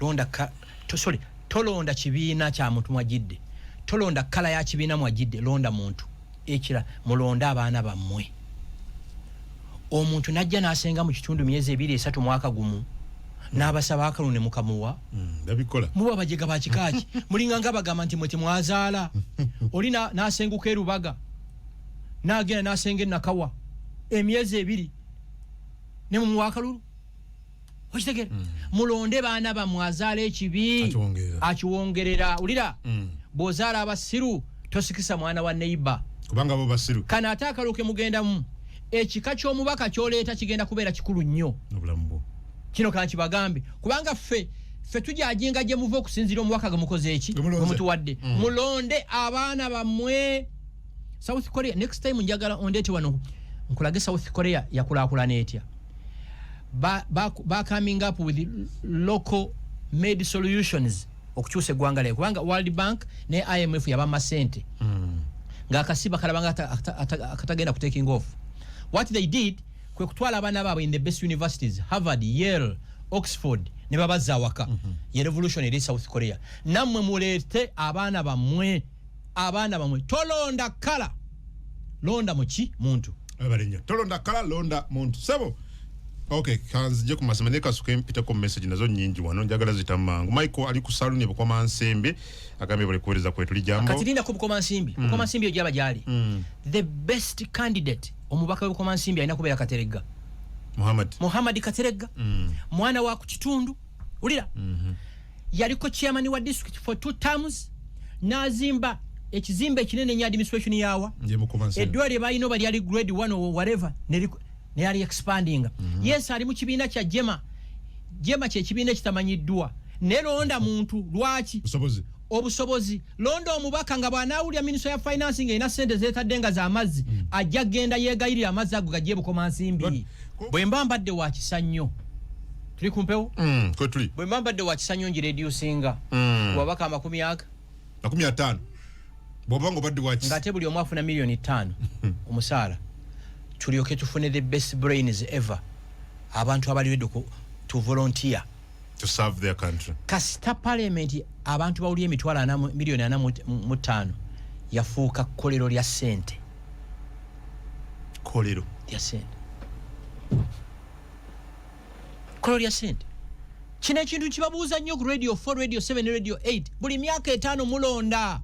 londa sorry, Tolonda kibiina kya muntu mwajidde, tolonda colour ya kibiina mwajidde, londa muntu. Ekira mulonde abaana bammwe. Omuntu najja n'asenga mu kitundu myezi 2, 3, mwaka gumu, n'abasaba akalulu ne mukamuwa.
Ndabikola.
Muba bajega bakikaaki? Mulinga nga bagamba nti mwe temwazaala. Oli n'asenguka erubaga, n'agenda n'asenga enakawa emyezi 2, ne mumuwa akalulu. Okitegere? Mulonde baana bammwe. Azaala ekibi
Akiwongerera.
Akiwongerera. Ulira, bw'ozaala abasiru tosikisa mwana wa neighbour.
Kubanga bo basiru.
Kano ate akalulu ke mugendamu, ekika ky'omubaka kyoleeta kigenda kubeera kikulu nnyo.
Obulamu bwo.
Kino kankibagambe, kubanga ffe tujajinga gye muva okusinziira omubaka gwe mukoze eki.
Gwe mulonze.
Gwe mutuwadde. Mulonde abaana bammwe. South Korea, next time njagala ondeete wano nkulage South Korea yakulaakulana etya. Ba coming up with local made solutions okukyusa eggwanga lyayo, kubanga World Bank ne IMF yabamma sente ng'akasiba kalaba nga akatagenda ku taking off. What they did kwe kutwala abaana baabwe in the best universities, Harvard, Yale, Oxford, ne babazza awaka. Ye revolution eri South Korea. Nammwe muleete abaana bammwe, abaana bammwe. Tolonda colour, londa muki? Muntu.
Webale nnyo. Tolonda colour, londa muntu. Sebo, okay, kanzije ku masomero, naye kasuke mpiteko message, nazo nnyingi wano, njagala zita mangu. Michael ali ku saluni Bukoma Nsembe agambye bali kuweereza kwetuli. Jambo.
Kati lindako Bukoma Nsimbi. Bukoma Nsimbi eyo gyaba gyali, the best candidate omubaka w'Bukoma Nsimbi alina kubeera Kateregga.
Muhammad.
Muhammad Kateregga, mwana wa ku kitundu. Wulira, yaliko chairman wa district for two terms, n'azimba ekizimbe ekinene nnyo, administration yawa.
Nje Bukoma Nsembe.
Eddwaliro balina oba lyali grade 1 or whatever, neyali expandinga. Yes, ali mu kibiina kya JEEMA. JEEMA kyekibiina ekitamanyiddwa. Ne londa muntu. Lwaki?
Busobozi.
Obusobozi. Londa omubaka nga bw'anaawulira minisitule ya finance nga erina sente zeetadde nga z'amazzi, ajja genda yeegayirira amazzi ago gajje Bukoma Nsimbi. Bwe mba mbadde wa kisa nnyo, tuli ku mpewo?
Kwetuli.
Bwe mba mbadde wa kisa nnyo, ngireducinga ku babaka amakumi aga
50 bw'oba nga obadde wakisa.
Ng'ate buli omu afuna miliyoni 5 omusaala, tulyoke tufune the best brains ever, abantu abali ready to volunteer
to serve their country.
Kasita parliament abantu bawulira emitwalo 40, miliyoni 45 yafuuka kkolero lya ssente.
Kolero.
Lya ssente, kkolero lya ssente. Kino ekintu kibabuuza nnyo ku Radio 4, Radio 7 ne Radio 8. Buli myaka 5 mulonda,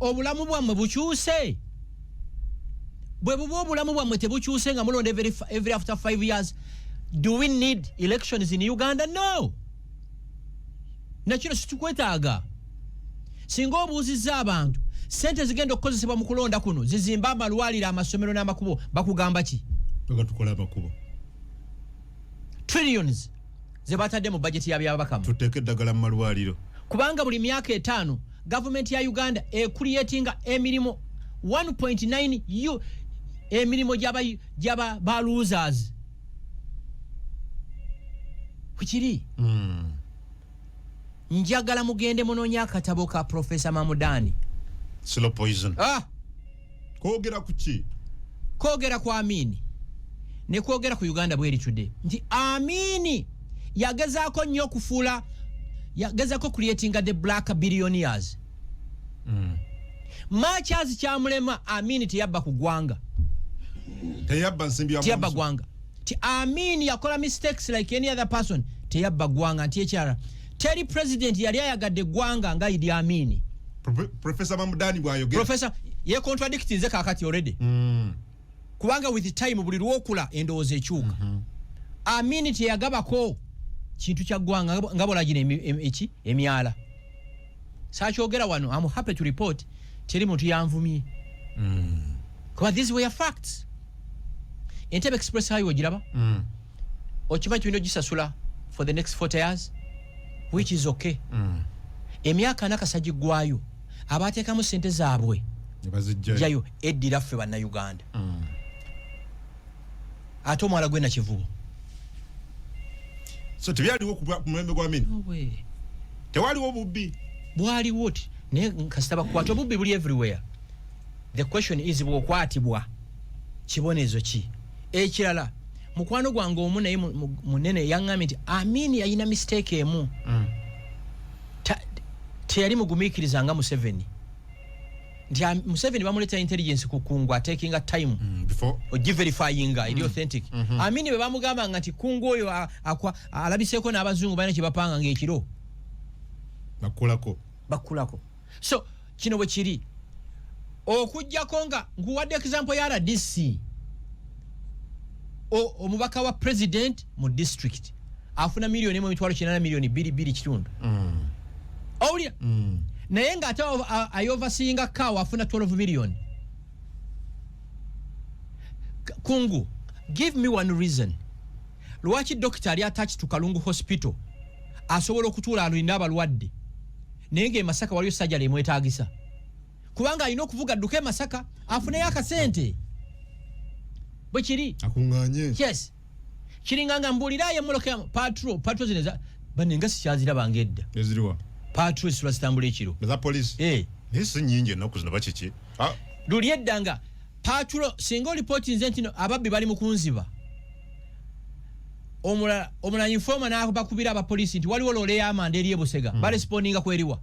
obulamu bwammwe bukyuse? Bwe buba obulamu bwammwe tebukyuse nga mulonda every after 5 years, do we need elections in Uganda? No, nakino situkwetaaga. Singa obuuzizza abantu, sente zigenda okukozesebwa mu kulonda kuno zizimba amalwaliro, amasomero n'amakubo, bakugamba ki?
Nga tukola amakubo.
Trillions ze batadde mu bajeti ya byabakamu.
Tuteeke eddagala mu malwaliro.
Kubanga buli myaka 5 gavumenti ya Uganda ecreatinga emirimu 1.9 u emirimu gyaba ba losers kwekiri. Njagala mugende munoonya akatabo ka Profesa Mamudani.
Slow poison.
Ah!
Kwogera ku ki?
Kwogera ku Amini ne kwogera ku Uganda bweri today, nti Amini yagezaako nnyo okufuula, yagezaako creatinga the black billionaires. Much as kyamulema, Amini teyabba ku ggwanga.
Teyabba nsimbi ya
Teyabba
muntu.
ggwanga. Ti Amini yakola mistakes like any other person, teyabba ggwanga. Nti ekyala teri president yali ayagadde eggwanga nga Idi Amini.
Professor Mamudani bw'ayogera.
Professor ye contradict nze kakati already, kubanga with time buli lwokula endowooza ekyuka. Amini teyagabako kintu kya ggwanga nga bwolagina eki emyala. Sakyogera wano, am happy to report teri muntu yanvumye, kuba these were facts. Entebe Express Highway ogiraba? Okimanyi tulina ogisasula for the next 40 years, which is okay. Emyaka 40 kasagiggwayo, abateekamu sente zaabwe
Ne bazijjayo.
Jayo eddira ffe Bannayuganda. Ate omwala gwe Nakivubo?
So tebyaliwo ku mulembe gwa Amini, tewaliwo bubbi?
Bwaliwo ti, naye kasita bakukwata, obubbi buli everywhere. The question is, bw'okwatibwa kibonezo ki? Ekirala, mukwano gwange omu naye munene yaŋŋambye nti Amini yalina mistake emu. Teyali mugumiikiriza nga Museveni, nti Museveni bamuleetera intelligence ku Kungu, atakinga time
Before
ogiverifyinga eri authentic. Amini bwe bamugambanga nti Kungu oyo alabiseeko n'abazungu, balina kyebapanga ngaekiro
Bakolako.
Bakulako. So kino bwe kiri, okugjako nga nkuwadde example ya RDC, omubaka wa president mu district afuna 1,800,000, miliyoni 2.5 kitundu. Owulira? Naye ng'ate ayoverseeinga kawo afuna 12 million. Kungu, give me one reason lwaki dokita ali attached to Kalungu Hospital asobola okutuula alina abalwadde, naye nga e Masaka waliyo sajjala emwetagisa, kubanga alina okuvuga dduka e Masaka afuneyo akasente. Bwe kiri.
Akuŋŋaanye.
Yes, kiringa nga mbuulirayo emmotoka patrol. Patrol zino banne nga sikyazirabanga edda.
Eziriwa?
Patrol zisula zitambula ekiro.
Eza poliisi?
Eh.
Naye si nnyingi ennaku zino, bakiki? Ah,
luli edda nga patrol singa olipooti nze nti no ababbi bali mu kunziba, omulala informer n'abakubira abapoliisi nti waliwo loole y'amanda eri ebusega, barespondinga kweriwa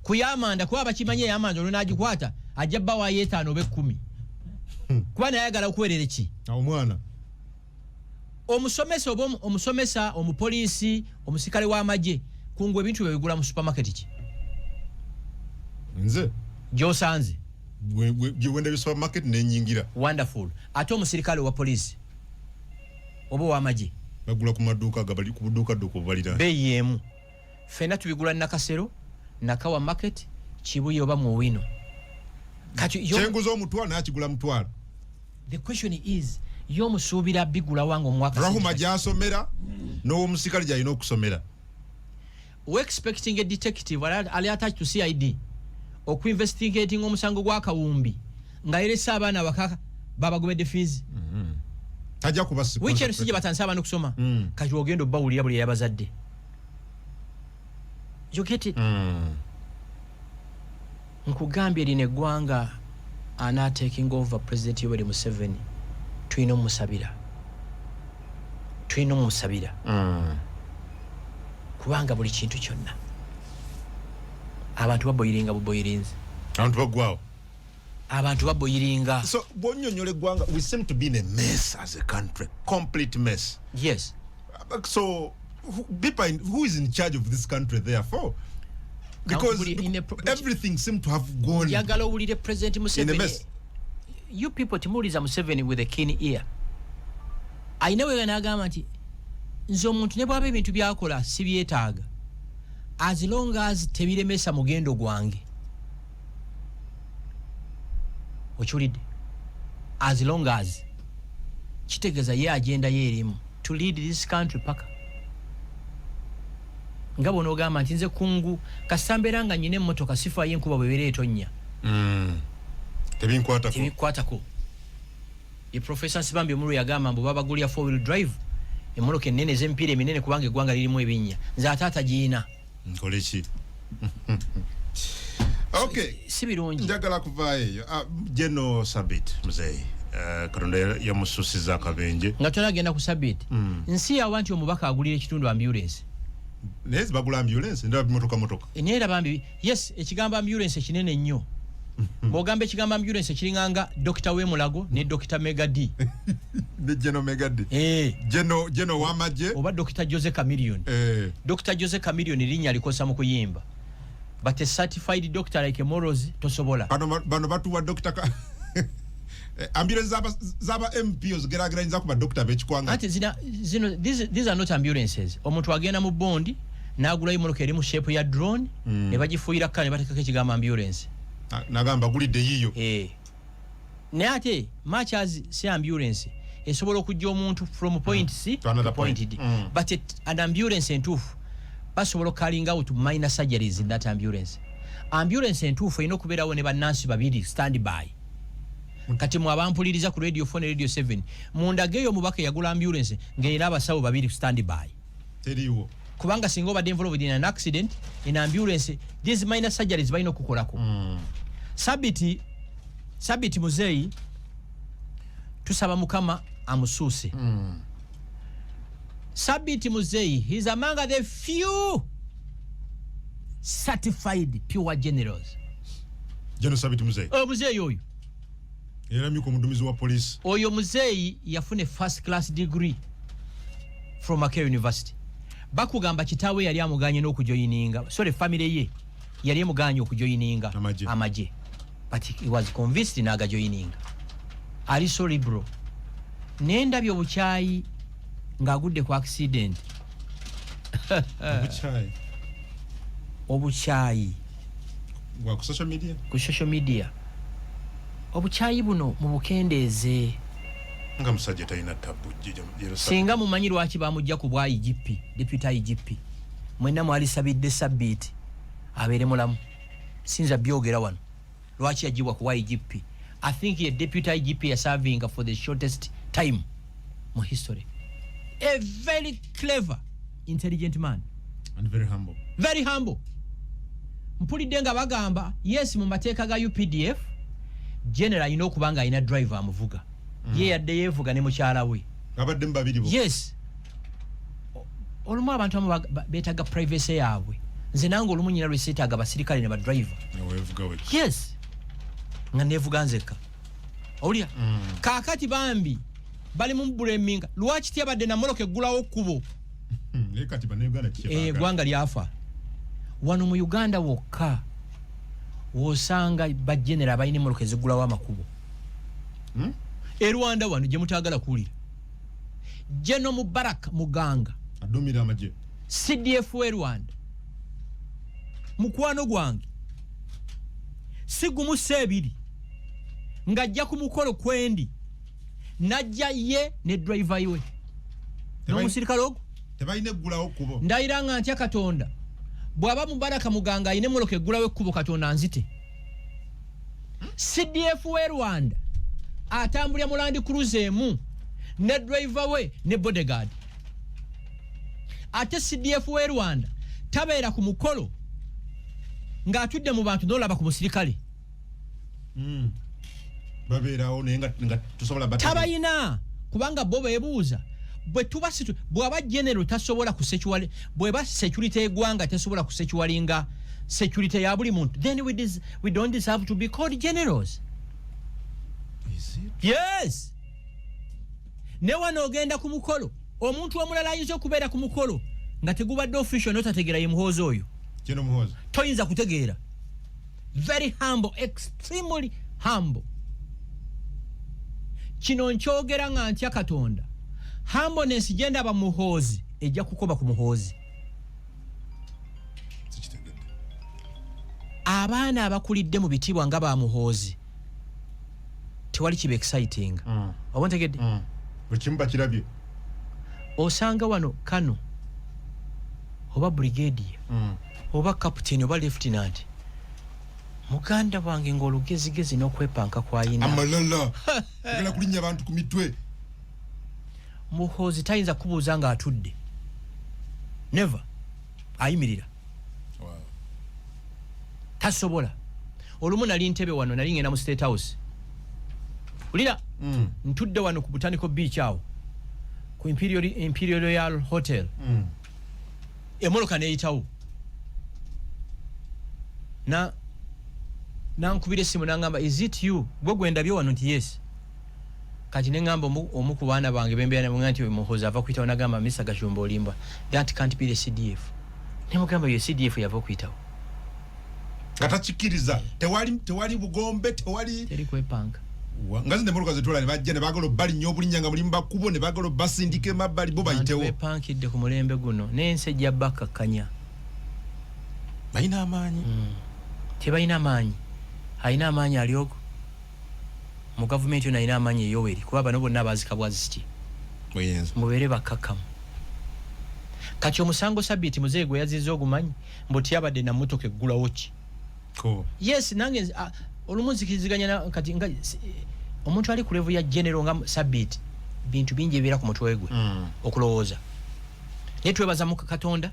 ku y'amanda, kuba bakimanyi ey'amanda olwo n'agikwata ajja bbawaayo 5 oba 10, kuba naye ayagala okuweerera ki?
Omwana.
Omusomesa oba omusomesa, omupoliisi, omusikale w'amagye, Kungu, ebintu bye bigula mu supermarket ki?
Nze?
Gy'osanze.
Gyewenda supermarket nenyingira.
Wonderful. Ate omusirikale wa poliisi oba ow'amagye?
Bagula ku maduuka agabali ku buduuka dduuka obubalira.
Beeyi emu, ffenna tubigula Nakasero, Nakawa Market, Kibuye oba Muwino. Kati
Kyenguza omutwalo naye akigula mutwalo.
The question is, ye omusuubira bigula wange omwaka?
Rahuma gyasomera n'owomusirikale gyalina okusomera.
We expecting a detective ali attached to CID okuinvestigating omusango gwa Kawumbi nga yeresa abaana waka babagobedde fees?
Tajja kuba si
Wiiki eno sijja batandise abaana okusoma. Kati ogenda obbawulira buli eyabazadde. You get it? Nkugambye, lino eggwanga ana taking over President Yoweri Museveni, tulina omusabira, tulina omusabira, kubanga buli kintu kyonna abantu baboyiringa buboyirinzi.
Abantu baggwawo.
Abantu baboyiringa.
So bwonyonyola eggwanga, we seem to be in a mess as a country, complete mess.
Yes.
So who is in charge of this country therefore? Because everything seemed to have gone
Njagala owulire President
in a
Museveni.
mess.
You people timuwuliza Museveni with a keen ear. Ayina wega n'agamba nti nze omuntu ne bwaba ebintu byakola sibyetaaga, as long as tebiremesa mugendo gwange. Okiwulidde? As long as, kitegeeza ye agenda ye erimu to lead this country paka nga bw'onoogamba nti nze Kungu kasita mbeera nga nyina emmotoka, sifaayo enkuba bwebeera etonnya.
Tebinkwatako.
Tebikwatako. Ye Profesa Nsibambi Omulu yagamba mbu babagulya four wheel drive, emmotoka ennene ez'emipiira eminene, kubanga eggwanga lirimu ebinnya. Nze ate atagiina
Nkole ki? Okay.
Si birungi.
Njagala kuvaayo eyo. Ah, Geno Sabit Muzeeyi, Katonda yamususiza akabenje.
Nga tonagenda ku Sabit, nsi yawa nti omubaka agulira ekitundu ambulance?
Naye zibagula ambulance, ndaba bimotoka motoka.
Naye era bambi, yes, ekigambo ambulance ekinene nnyo. Bw'ogamba ekigambo ambulance kiringanga Dokita w'emulago ne Dokita Megadi.
Ne Geno Megadi.
Eh,
Geno wamagye.
Oba Dokita Jose Chameleone. Dr Jose Chameleone linnya likosa mu kuyimba, but a certified doctor like Moros tosobola.
Bano batuwa dokita ka ambulance zaba MP ozigerageranyiza ku badokita b'ekikwanga.
Anti zino these are not ambulances. Omuntu agenda mu bondi n'agulayo emotoka eri mu shape ya drone, ne bagifuuyira kka ne bateekako ekigambo ambulance.
Nagamba gulidde yiyo.
Eh. Naye ate much as si ambulance esobola okujja omuntu from point C
To another
to point
point.
D, but an ambulance entuufu basobola carrying out minor surgeries in that ambulance. Ambulance entuufu erina okubeerawo ne bannansi babiri stand by. Kati mwe abampuliriza ku Radio 4 ne Radio 7, mundage eyo omubaka eyagula ambulance ng'erina abasawo babiri stand by.
Teriiwo.
Kubanga singa obadde involved in an accident in ambulance, these minor surgeries balina okukolako. Sabiti Muzeeyi, tusaba Mukama amusuuse. Sabiti Muzeeyi, he's among the few Certified pure generals.
General Sabiti Muzeyi.
Muzeeyi oyo.
Era omuduumizi wa poliisi.
Oyo muzeeyi yafuna first class degree from Makerere University. Bakugamba kitaawe yali amuganye n'okujoyininga, sorry, family ye yali emuganye okujoyininga
Amagye.
amagye, but he was convinced n'agajoyininga. Ali sorry bro, naye ndabye obukyayi ng'agudde ku accident.
Obukyayi?
Obukyayi.
Bwa ku social media?
Ku social media. Obukyayi buno mubukendeeze.
Nga musajja talina tabu.
Singa mumanyi lwaki bamujja ku bwa IGP, deputy IGP, mwenna mwalisabidde Sabbiiti abeere mulamu. Sinza byogera wano lwaki yagibwa ku IGP. I think ye deputy IGP yaservinga for the shortest time mu history. A very clever, intelligent man.
And very humble.
Very humble. Mpulidde nga bagamba, yes, mu mateeka ga UPDF, general alina okuba nga alina driver amuvuga. Ye yadde yeevuga ne mukyala we.
Abadde mu babiri bo.
Yes. Olumu abantu abamu beetaaga privacy yaabwe. Nze nange olumu nyina lwe seetaaga basirikale ne badriver.
Neweevuga wekka.
Yes, nga nevuga nzekka, owulira? Kaakati bambi bali mu buleminga lwaki tyabadde namoloka eggulawo kkubo.
Naye kati Bannayuganda kyebaagala.
Eggwanga lyafa. Wano mu Uganda wokka wosanga bagenera abalina emmotoka eziggulawo amakubo. E Rwanda wano gye mutaagala kuwulira, General Mubarak Muganga,
Aduumira amagye.
CDF e Rwanda, mukwano gwange, si gumu si ebiri, ng'ajja ku mukolo kwendi, najja ye ne driver we n'omusirikale ogwo.
Tebalina eggulawo kkubo.
Ndayira nga ntya Katonda, bw'aba Mubaraka Muganga ayina emmotoka eggulawo ekkubo, Katonda nzite. CDF we Rwanda atambulira mu Land Cruiser emu ne driver we ne bodyguard. Ate CDF we Rwanda tabeera ku mukolo ng'atudde mu bantu n'olaba ku musirikale.
Babeerawo naye nga tusobola
Tabayina, kubanga bo beebuuza bwe tuba situ bw'aba general tasobola kusecuring, bweba security y'eggwanga tesobola kusecuringa security ya buli muntu, then we don't deserve to be called generals.
Is it?
Yes. Ne wano ogenda ku mukolo, omuntu omulala ayinza okubeera ku mukolo nga tegubadde official, notategeera ye Muhoozi oyo.
General Muhoozi.
Toyinza kutegeera. Very humble, extremely humble. Kino nkyogera nga ntya Katonda. Humbleness gyendaba Muhoozi ejja kukoba ku Muhoozi.
Sikitegedde.
Abaana abakulidde mu bitiibwa nga ba Muhoozi, tewali kiba exciting. Oba ntegedde?
Buli kimu bakirabye.
Osanga wano kano oba brigadier oba captain oba lieutenant, muganda wange, ng'olugezigezi n'okwepanka kwayina.
Amalala agala kulinnya abantu ku mitwe.
Muhoozi tayinza kubuuza ng'atudde, never. Ayimirira. Tasobola. Olumu nali Ntebe wano, nali ngenda mu State House, wulira, ntudde wano ku Botanical Beach awo ku Imperial Royal Hotel, emmotoka neyitawo na nankubira essimu, nangamba, "Is it you? Gwe gwendabye wano?" Nti, "Yes." Kati neŋŋamba omu ku baana bange bembeera nabo nti Muhoozi ava kuyitawo. Nagamba, "Mr Gashumba, olimba, that can't be the CDF." Nemugamba, "Ye CDF yava okuyitawo."
Nga takikkiriza. Tewali bugombe, tewali.
Teri kwepanka.
Nga zino emmotoka zetwala ne bajja ne baagala obbalinnya obulinnya nga mulimu bakubo, ne baagala obbasindika emabbali bo
Abantu
bayitewo.
bepankidde ku mulembe guno n'ensi ejja bakkakkanya.
Balina amaanyi.
Tebalina amaanyi. Alina amaanyi ali ogwo mu gavumenti yona alina amaanyi eyoweri, kuba bano bonna abazika bwaziki.
Buyinza.
Mubeere bakkakkamu. Kati omusango Sabiiti muzeeyi gwe yazizza ogumanyi mbu tiyabadde na mmotoka eggulawo ki?
Ko.
Yes, nange olumu nzikiriziganya kati nga omuntu ali ku level ya general nga Sabiiti, bintu bingi ebibeera ku mutwe gwe okulowooza. Naye twebaza mu Katonda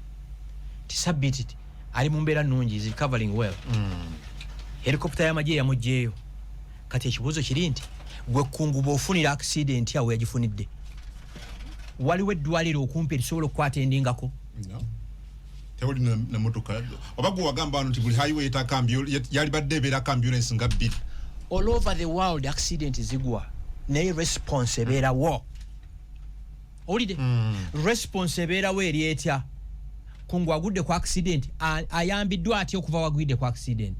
ti Sabiiti ali mu mbeera nnungi, is recovering well. Helicopter y'amagye yamugjeeyo. Kati ekibuuzo kiri nti gwe kungu bw'ofunira accident awo yagifunidde, waliwo eddwaliro okumpi erisobola okukwata endingako?
No. Tewali na motoka. Oba gwe wagamba wano nti buli highway yetaaga yalibadde ebeerako ambulance nga bbiri.
All over the world accident zigwa, naye response ebeerawo. Owulidde? Response ebeerawo eri etya? Kungu agudde ku accident, ayambiddwa atya okuva wagwidde ku accident?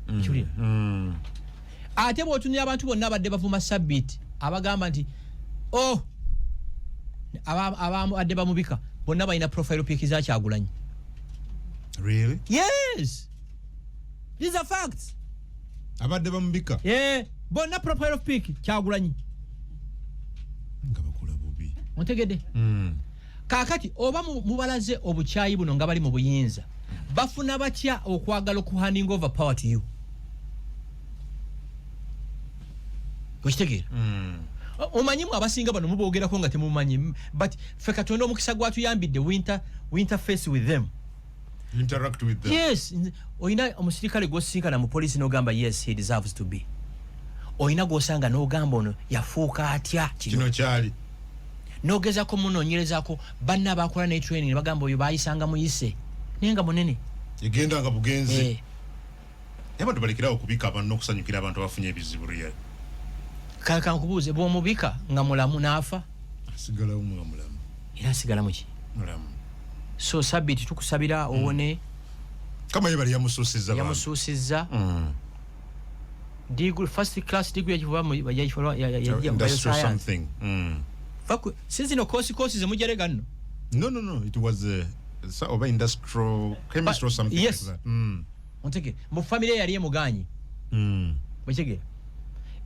Kiwulira? Ate bw'otunira abantu bonna abadde bavuma Sabiti, abagamba nti oh, abadde bamubika bonna balina profile pic za Kyagulanyi.
Really?
Yes, these are facts.
Abadde bamubika?
Yeah, bonna profile pic Kyagulanyi.
Nga bakola bubi.
Ontegedde? Kaakati oba mubalaze obukyayi buno nga bali mu buyinza, bafuna batya okwagala okuhanding over power to you? Okitegeera? Omanyimu abasinga bano mubogerako nga temumanyi, but ffe Katonda omukisa gwatuyambidde, we interface with them.
You interact with them.
Yes. Oyina omusirikale gwosinkana mu polisi n'ogamba, "Yes, he deserves to be." Oyina gwosanga n'ogamba, "Ono yafuuka atya kino?"
Kino kyali.
N'ogezako munoonyerezako banna abakola ne training ne bagamba oyo bayisanga muyise, naye nga munene.
Egenda nga bugenzi.
Eh.
Naye abantu balekerawo okubika abantu n'okusanyukira abantu abafunye ebizibu real.
Kankubuuze, bw'omubika nga mulamu n'afa?
Asigalawo nga mulamu.
Era asigala muki?
Mulamu.
So Sabiti, tukusabira owone.
Kama ye bali yamusuusizza bambi.
Yamusuusizza. Degree, first class degree yakivuba
Industrial
bioscience.
something.
Si zino course zemujerega nno.
No, it was oba industrial chemistry or something
Yes.
like that.
Ontege mu famire yali emuganye. Okitegeera?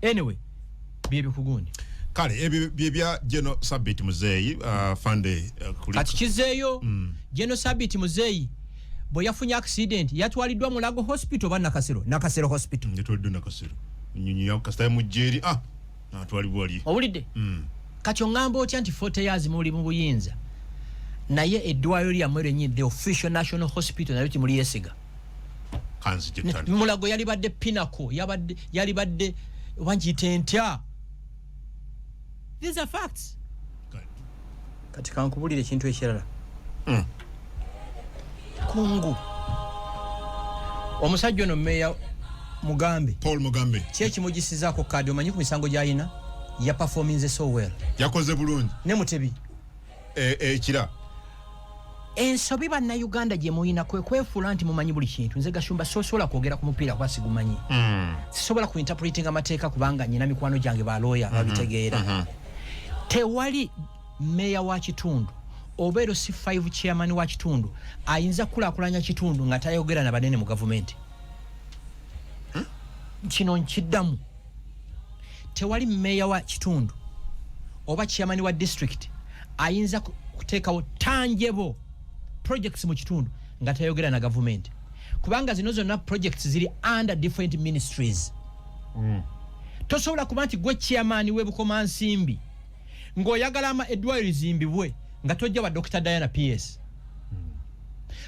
Anyway, byebikugundi.
Kale ebyo byebya General Sabit Muzeeyi, fande
Kati kizeeyo. General Sabiti Muzeeyi bwe yafunye accident, yatwaliddwa Mulago Hospital oba Nakasero? Nakasero Hospital.
Yatwaliddwa Nakasero. Enyonyi yakasita yamujja eri, ah, natwalibwa wali.
Owulidde? Kati oŋŋamba otya nti 40 years muli mu buyinza, naye eddwaliro lyammwe lyennyini, the official national hospital, nayo timulyesiga?
Kanzije tutandike.
Mulago yalibadde pinnacle, yabadde yalibadde oba nkiyite ntya? These are facts.
Kale.
Kati kankubulira ekintu ekirala. Kungu omusajja ono meeya Mugambe,
Paul Mugambe.
Ki ekimugisizaako kaadi? Omanyi ku misango gy'ayina, yaperforminze so well.
Yakoze bulungi.
Ne Mutebi.
Ekira.
Ensobi bannayuganda gye muyina kwe kwefuula nti mumanyi buli kintu. Nze Gashumba sosobola kwogera ku mupiira kuba sigumanyi. Sisobola ku interpreting amateeka kubanga nyina mikwano gyange balooya babitegeera. Tewali meeya wa kitundu oba ero si 5 chairman wa kitundu ayinza kukulaakulanya kitundu nga tayogera na banene mu gavumenti. Kino nkiddamu, tewali meeya wa kitundu oba chairman wa district ayinza kuteekawo tangible projects mu kitundu nga tayogera na gavumenti, kubanga zino zonna projects ziri under different ministries. Tosobola kuba nti gwe chairman w'ebukomansimbi ng'oyagala ama eddwaliro lizimbibwe nga tojja wa Dr Diana PS.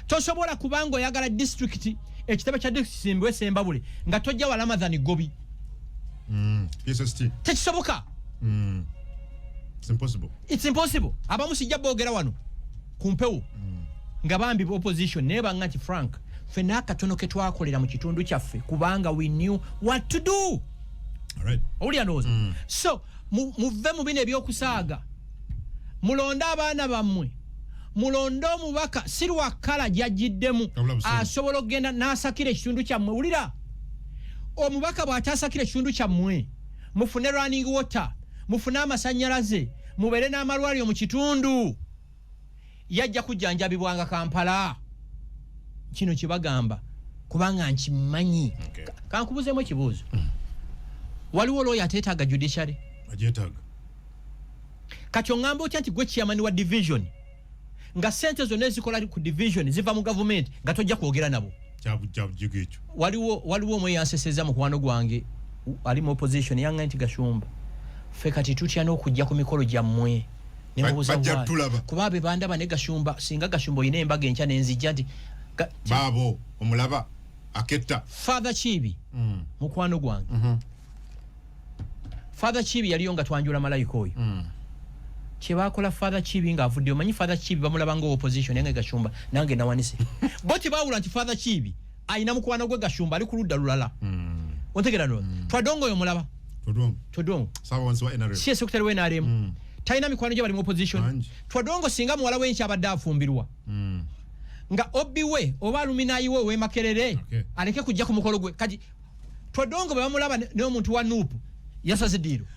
Tosobola kuba nga oyagala district, ekitebe kya district kizimbibwe Sembabule nga tojja wa Ramadhan Gobi.
PSST.
Tekisoboka.
It's impossible.
It's impossible. Abamu sijja boogera wano ku mpewo nga bambi opposition, naye banga nti frank, ffenna akatono ke twakolera mu kitundu kyaffe kubanga we knew what to do.
All right.
Owulira ndowooza? So muve mu bino ebyokusaaga, mulonde abaana bammwe, mulonde omubaka si lwakkala gyajjiddemu.
Wabula busungu.
Asobola okugenda n'asakira ekitundu kyammwe. Wulira, omubaka bw'atasakira ekitundu kyammwe, mufune running water, mufune amasannyalaze, mubeere n'amalwaliro mu kitundu, yajja kujjanjabibwanga Kampala. Kino kibagamba kubanga nkimanyi. Kankubuzeemu ekibuuzo. Waliwo looya ateetaaga judiciary?
Agyetaaga.
Kati oŋŋamba otya nti gwe chairman wa division, nga sente zonna ezikola ku division ziva mu gavumenti, nga tojja kwogera nabo?
Kyabujigo ekyo.
Waliwo omwe yanseseza, mukwano gwange ali mu opposition, yaŋŋamba nti, "Gashumba, ffe kati tutya n'okujja ku mikolo gyammwe." Ne mubuuza,
Bajja
"Why?"
tulaba.
Kuba be bandaba ne Gashumba, singa Gashumba olina embaga enkya nenzijja nti
Baabo omulaba aketta.
Father Kiibi, mukwano gwange. Father Kiibi yaliyo nga twanjula malayika oyo. Kyebakola Father Kibi ng'avuddeyo, omanyi Father Kibi bamulaba nga opposition, naye nga Gashumba nange nawanise. Bo tebawula nti Father Kibi ayina mukwano gwe Gashumba ali ku ludda lulala. Ontegera no Twadongo oyo mulaba.
Todwong.
Todwongo.
Saabawandiisi wa NRM.
Si secretary wa NRM? Talina mikwano gye bali mu opposition?
Bangi.
Twadongo singa muwala w'enkya abadde afumbirwa nga obbi we oba alumni we ow'e Makerere aleke kujja ku mukolo gwe. Kati Twadongo bwe bamulaba n'omuntu wa NUP, yasaze ddiiro.